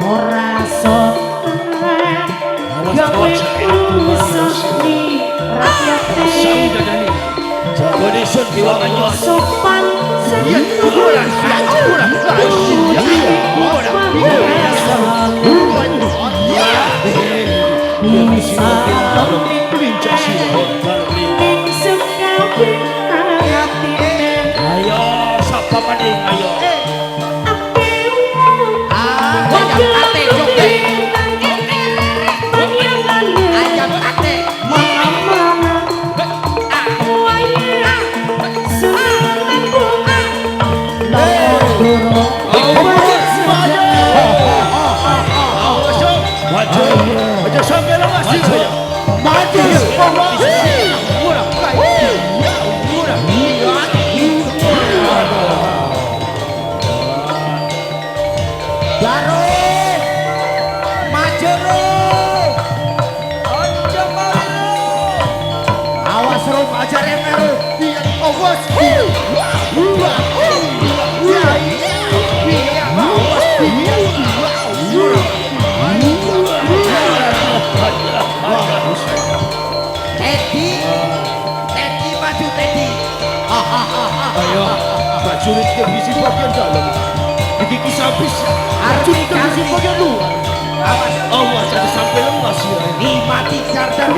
ora sopan gawe rusak ni rakyate sopan Ayo, sapa maning ayo. Ayo, prajurit divisi bagian dalam, digigit habis. Prajurit divisi bagian luar. Awas, awas, ada sampai lemas ya. Nikmati sardan.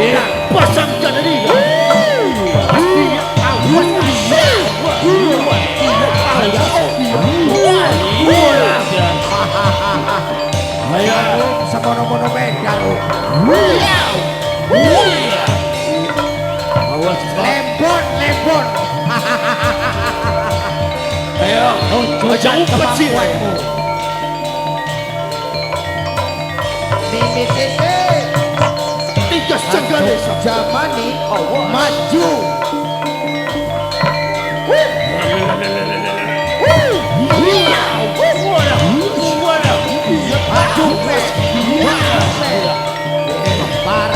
Pasang jadi. Awas, ayo, semono-mono beda. Awas, lempon, lempon. Ayo, aja umpet sih. Tiga setengah desa. Jamani maju.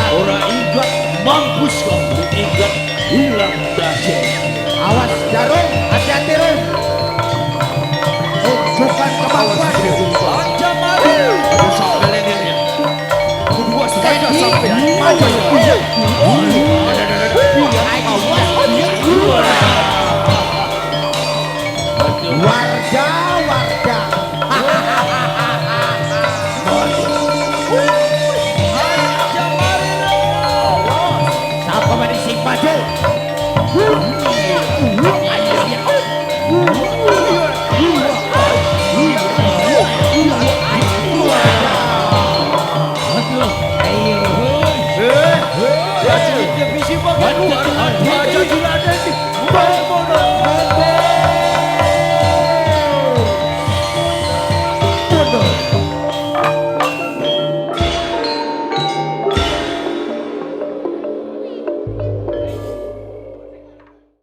Orang ingat mampus kau, ingat hilang dahsyat. Awas jarum, hati-hati rum. Tunjukkan kemampuan. Aja mari. Maju. Warga, warga.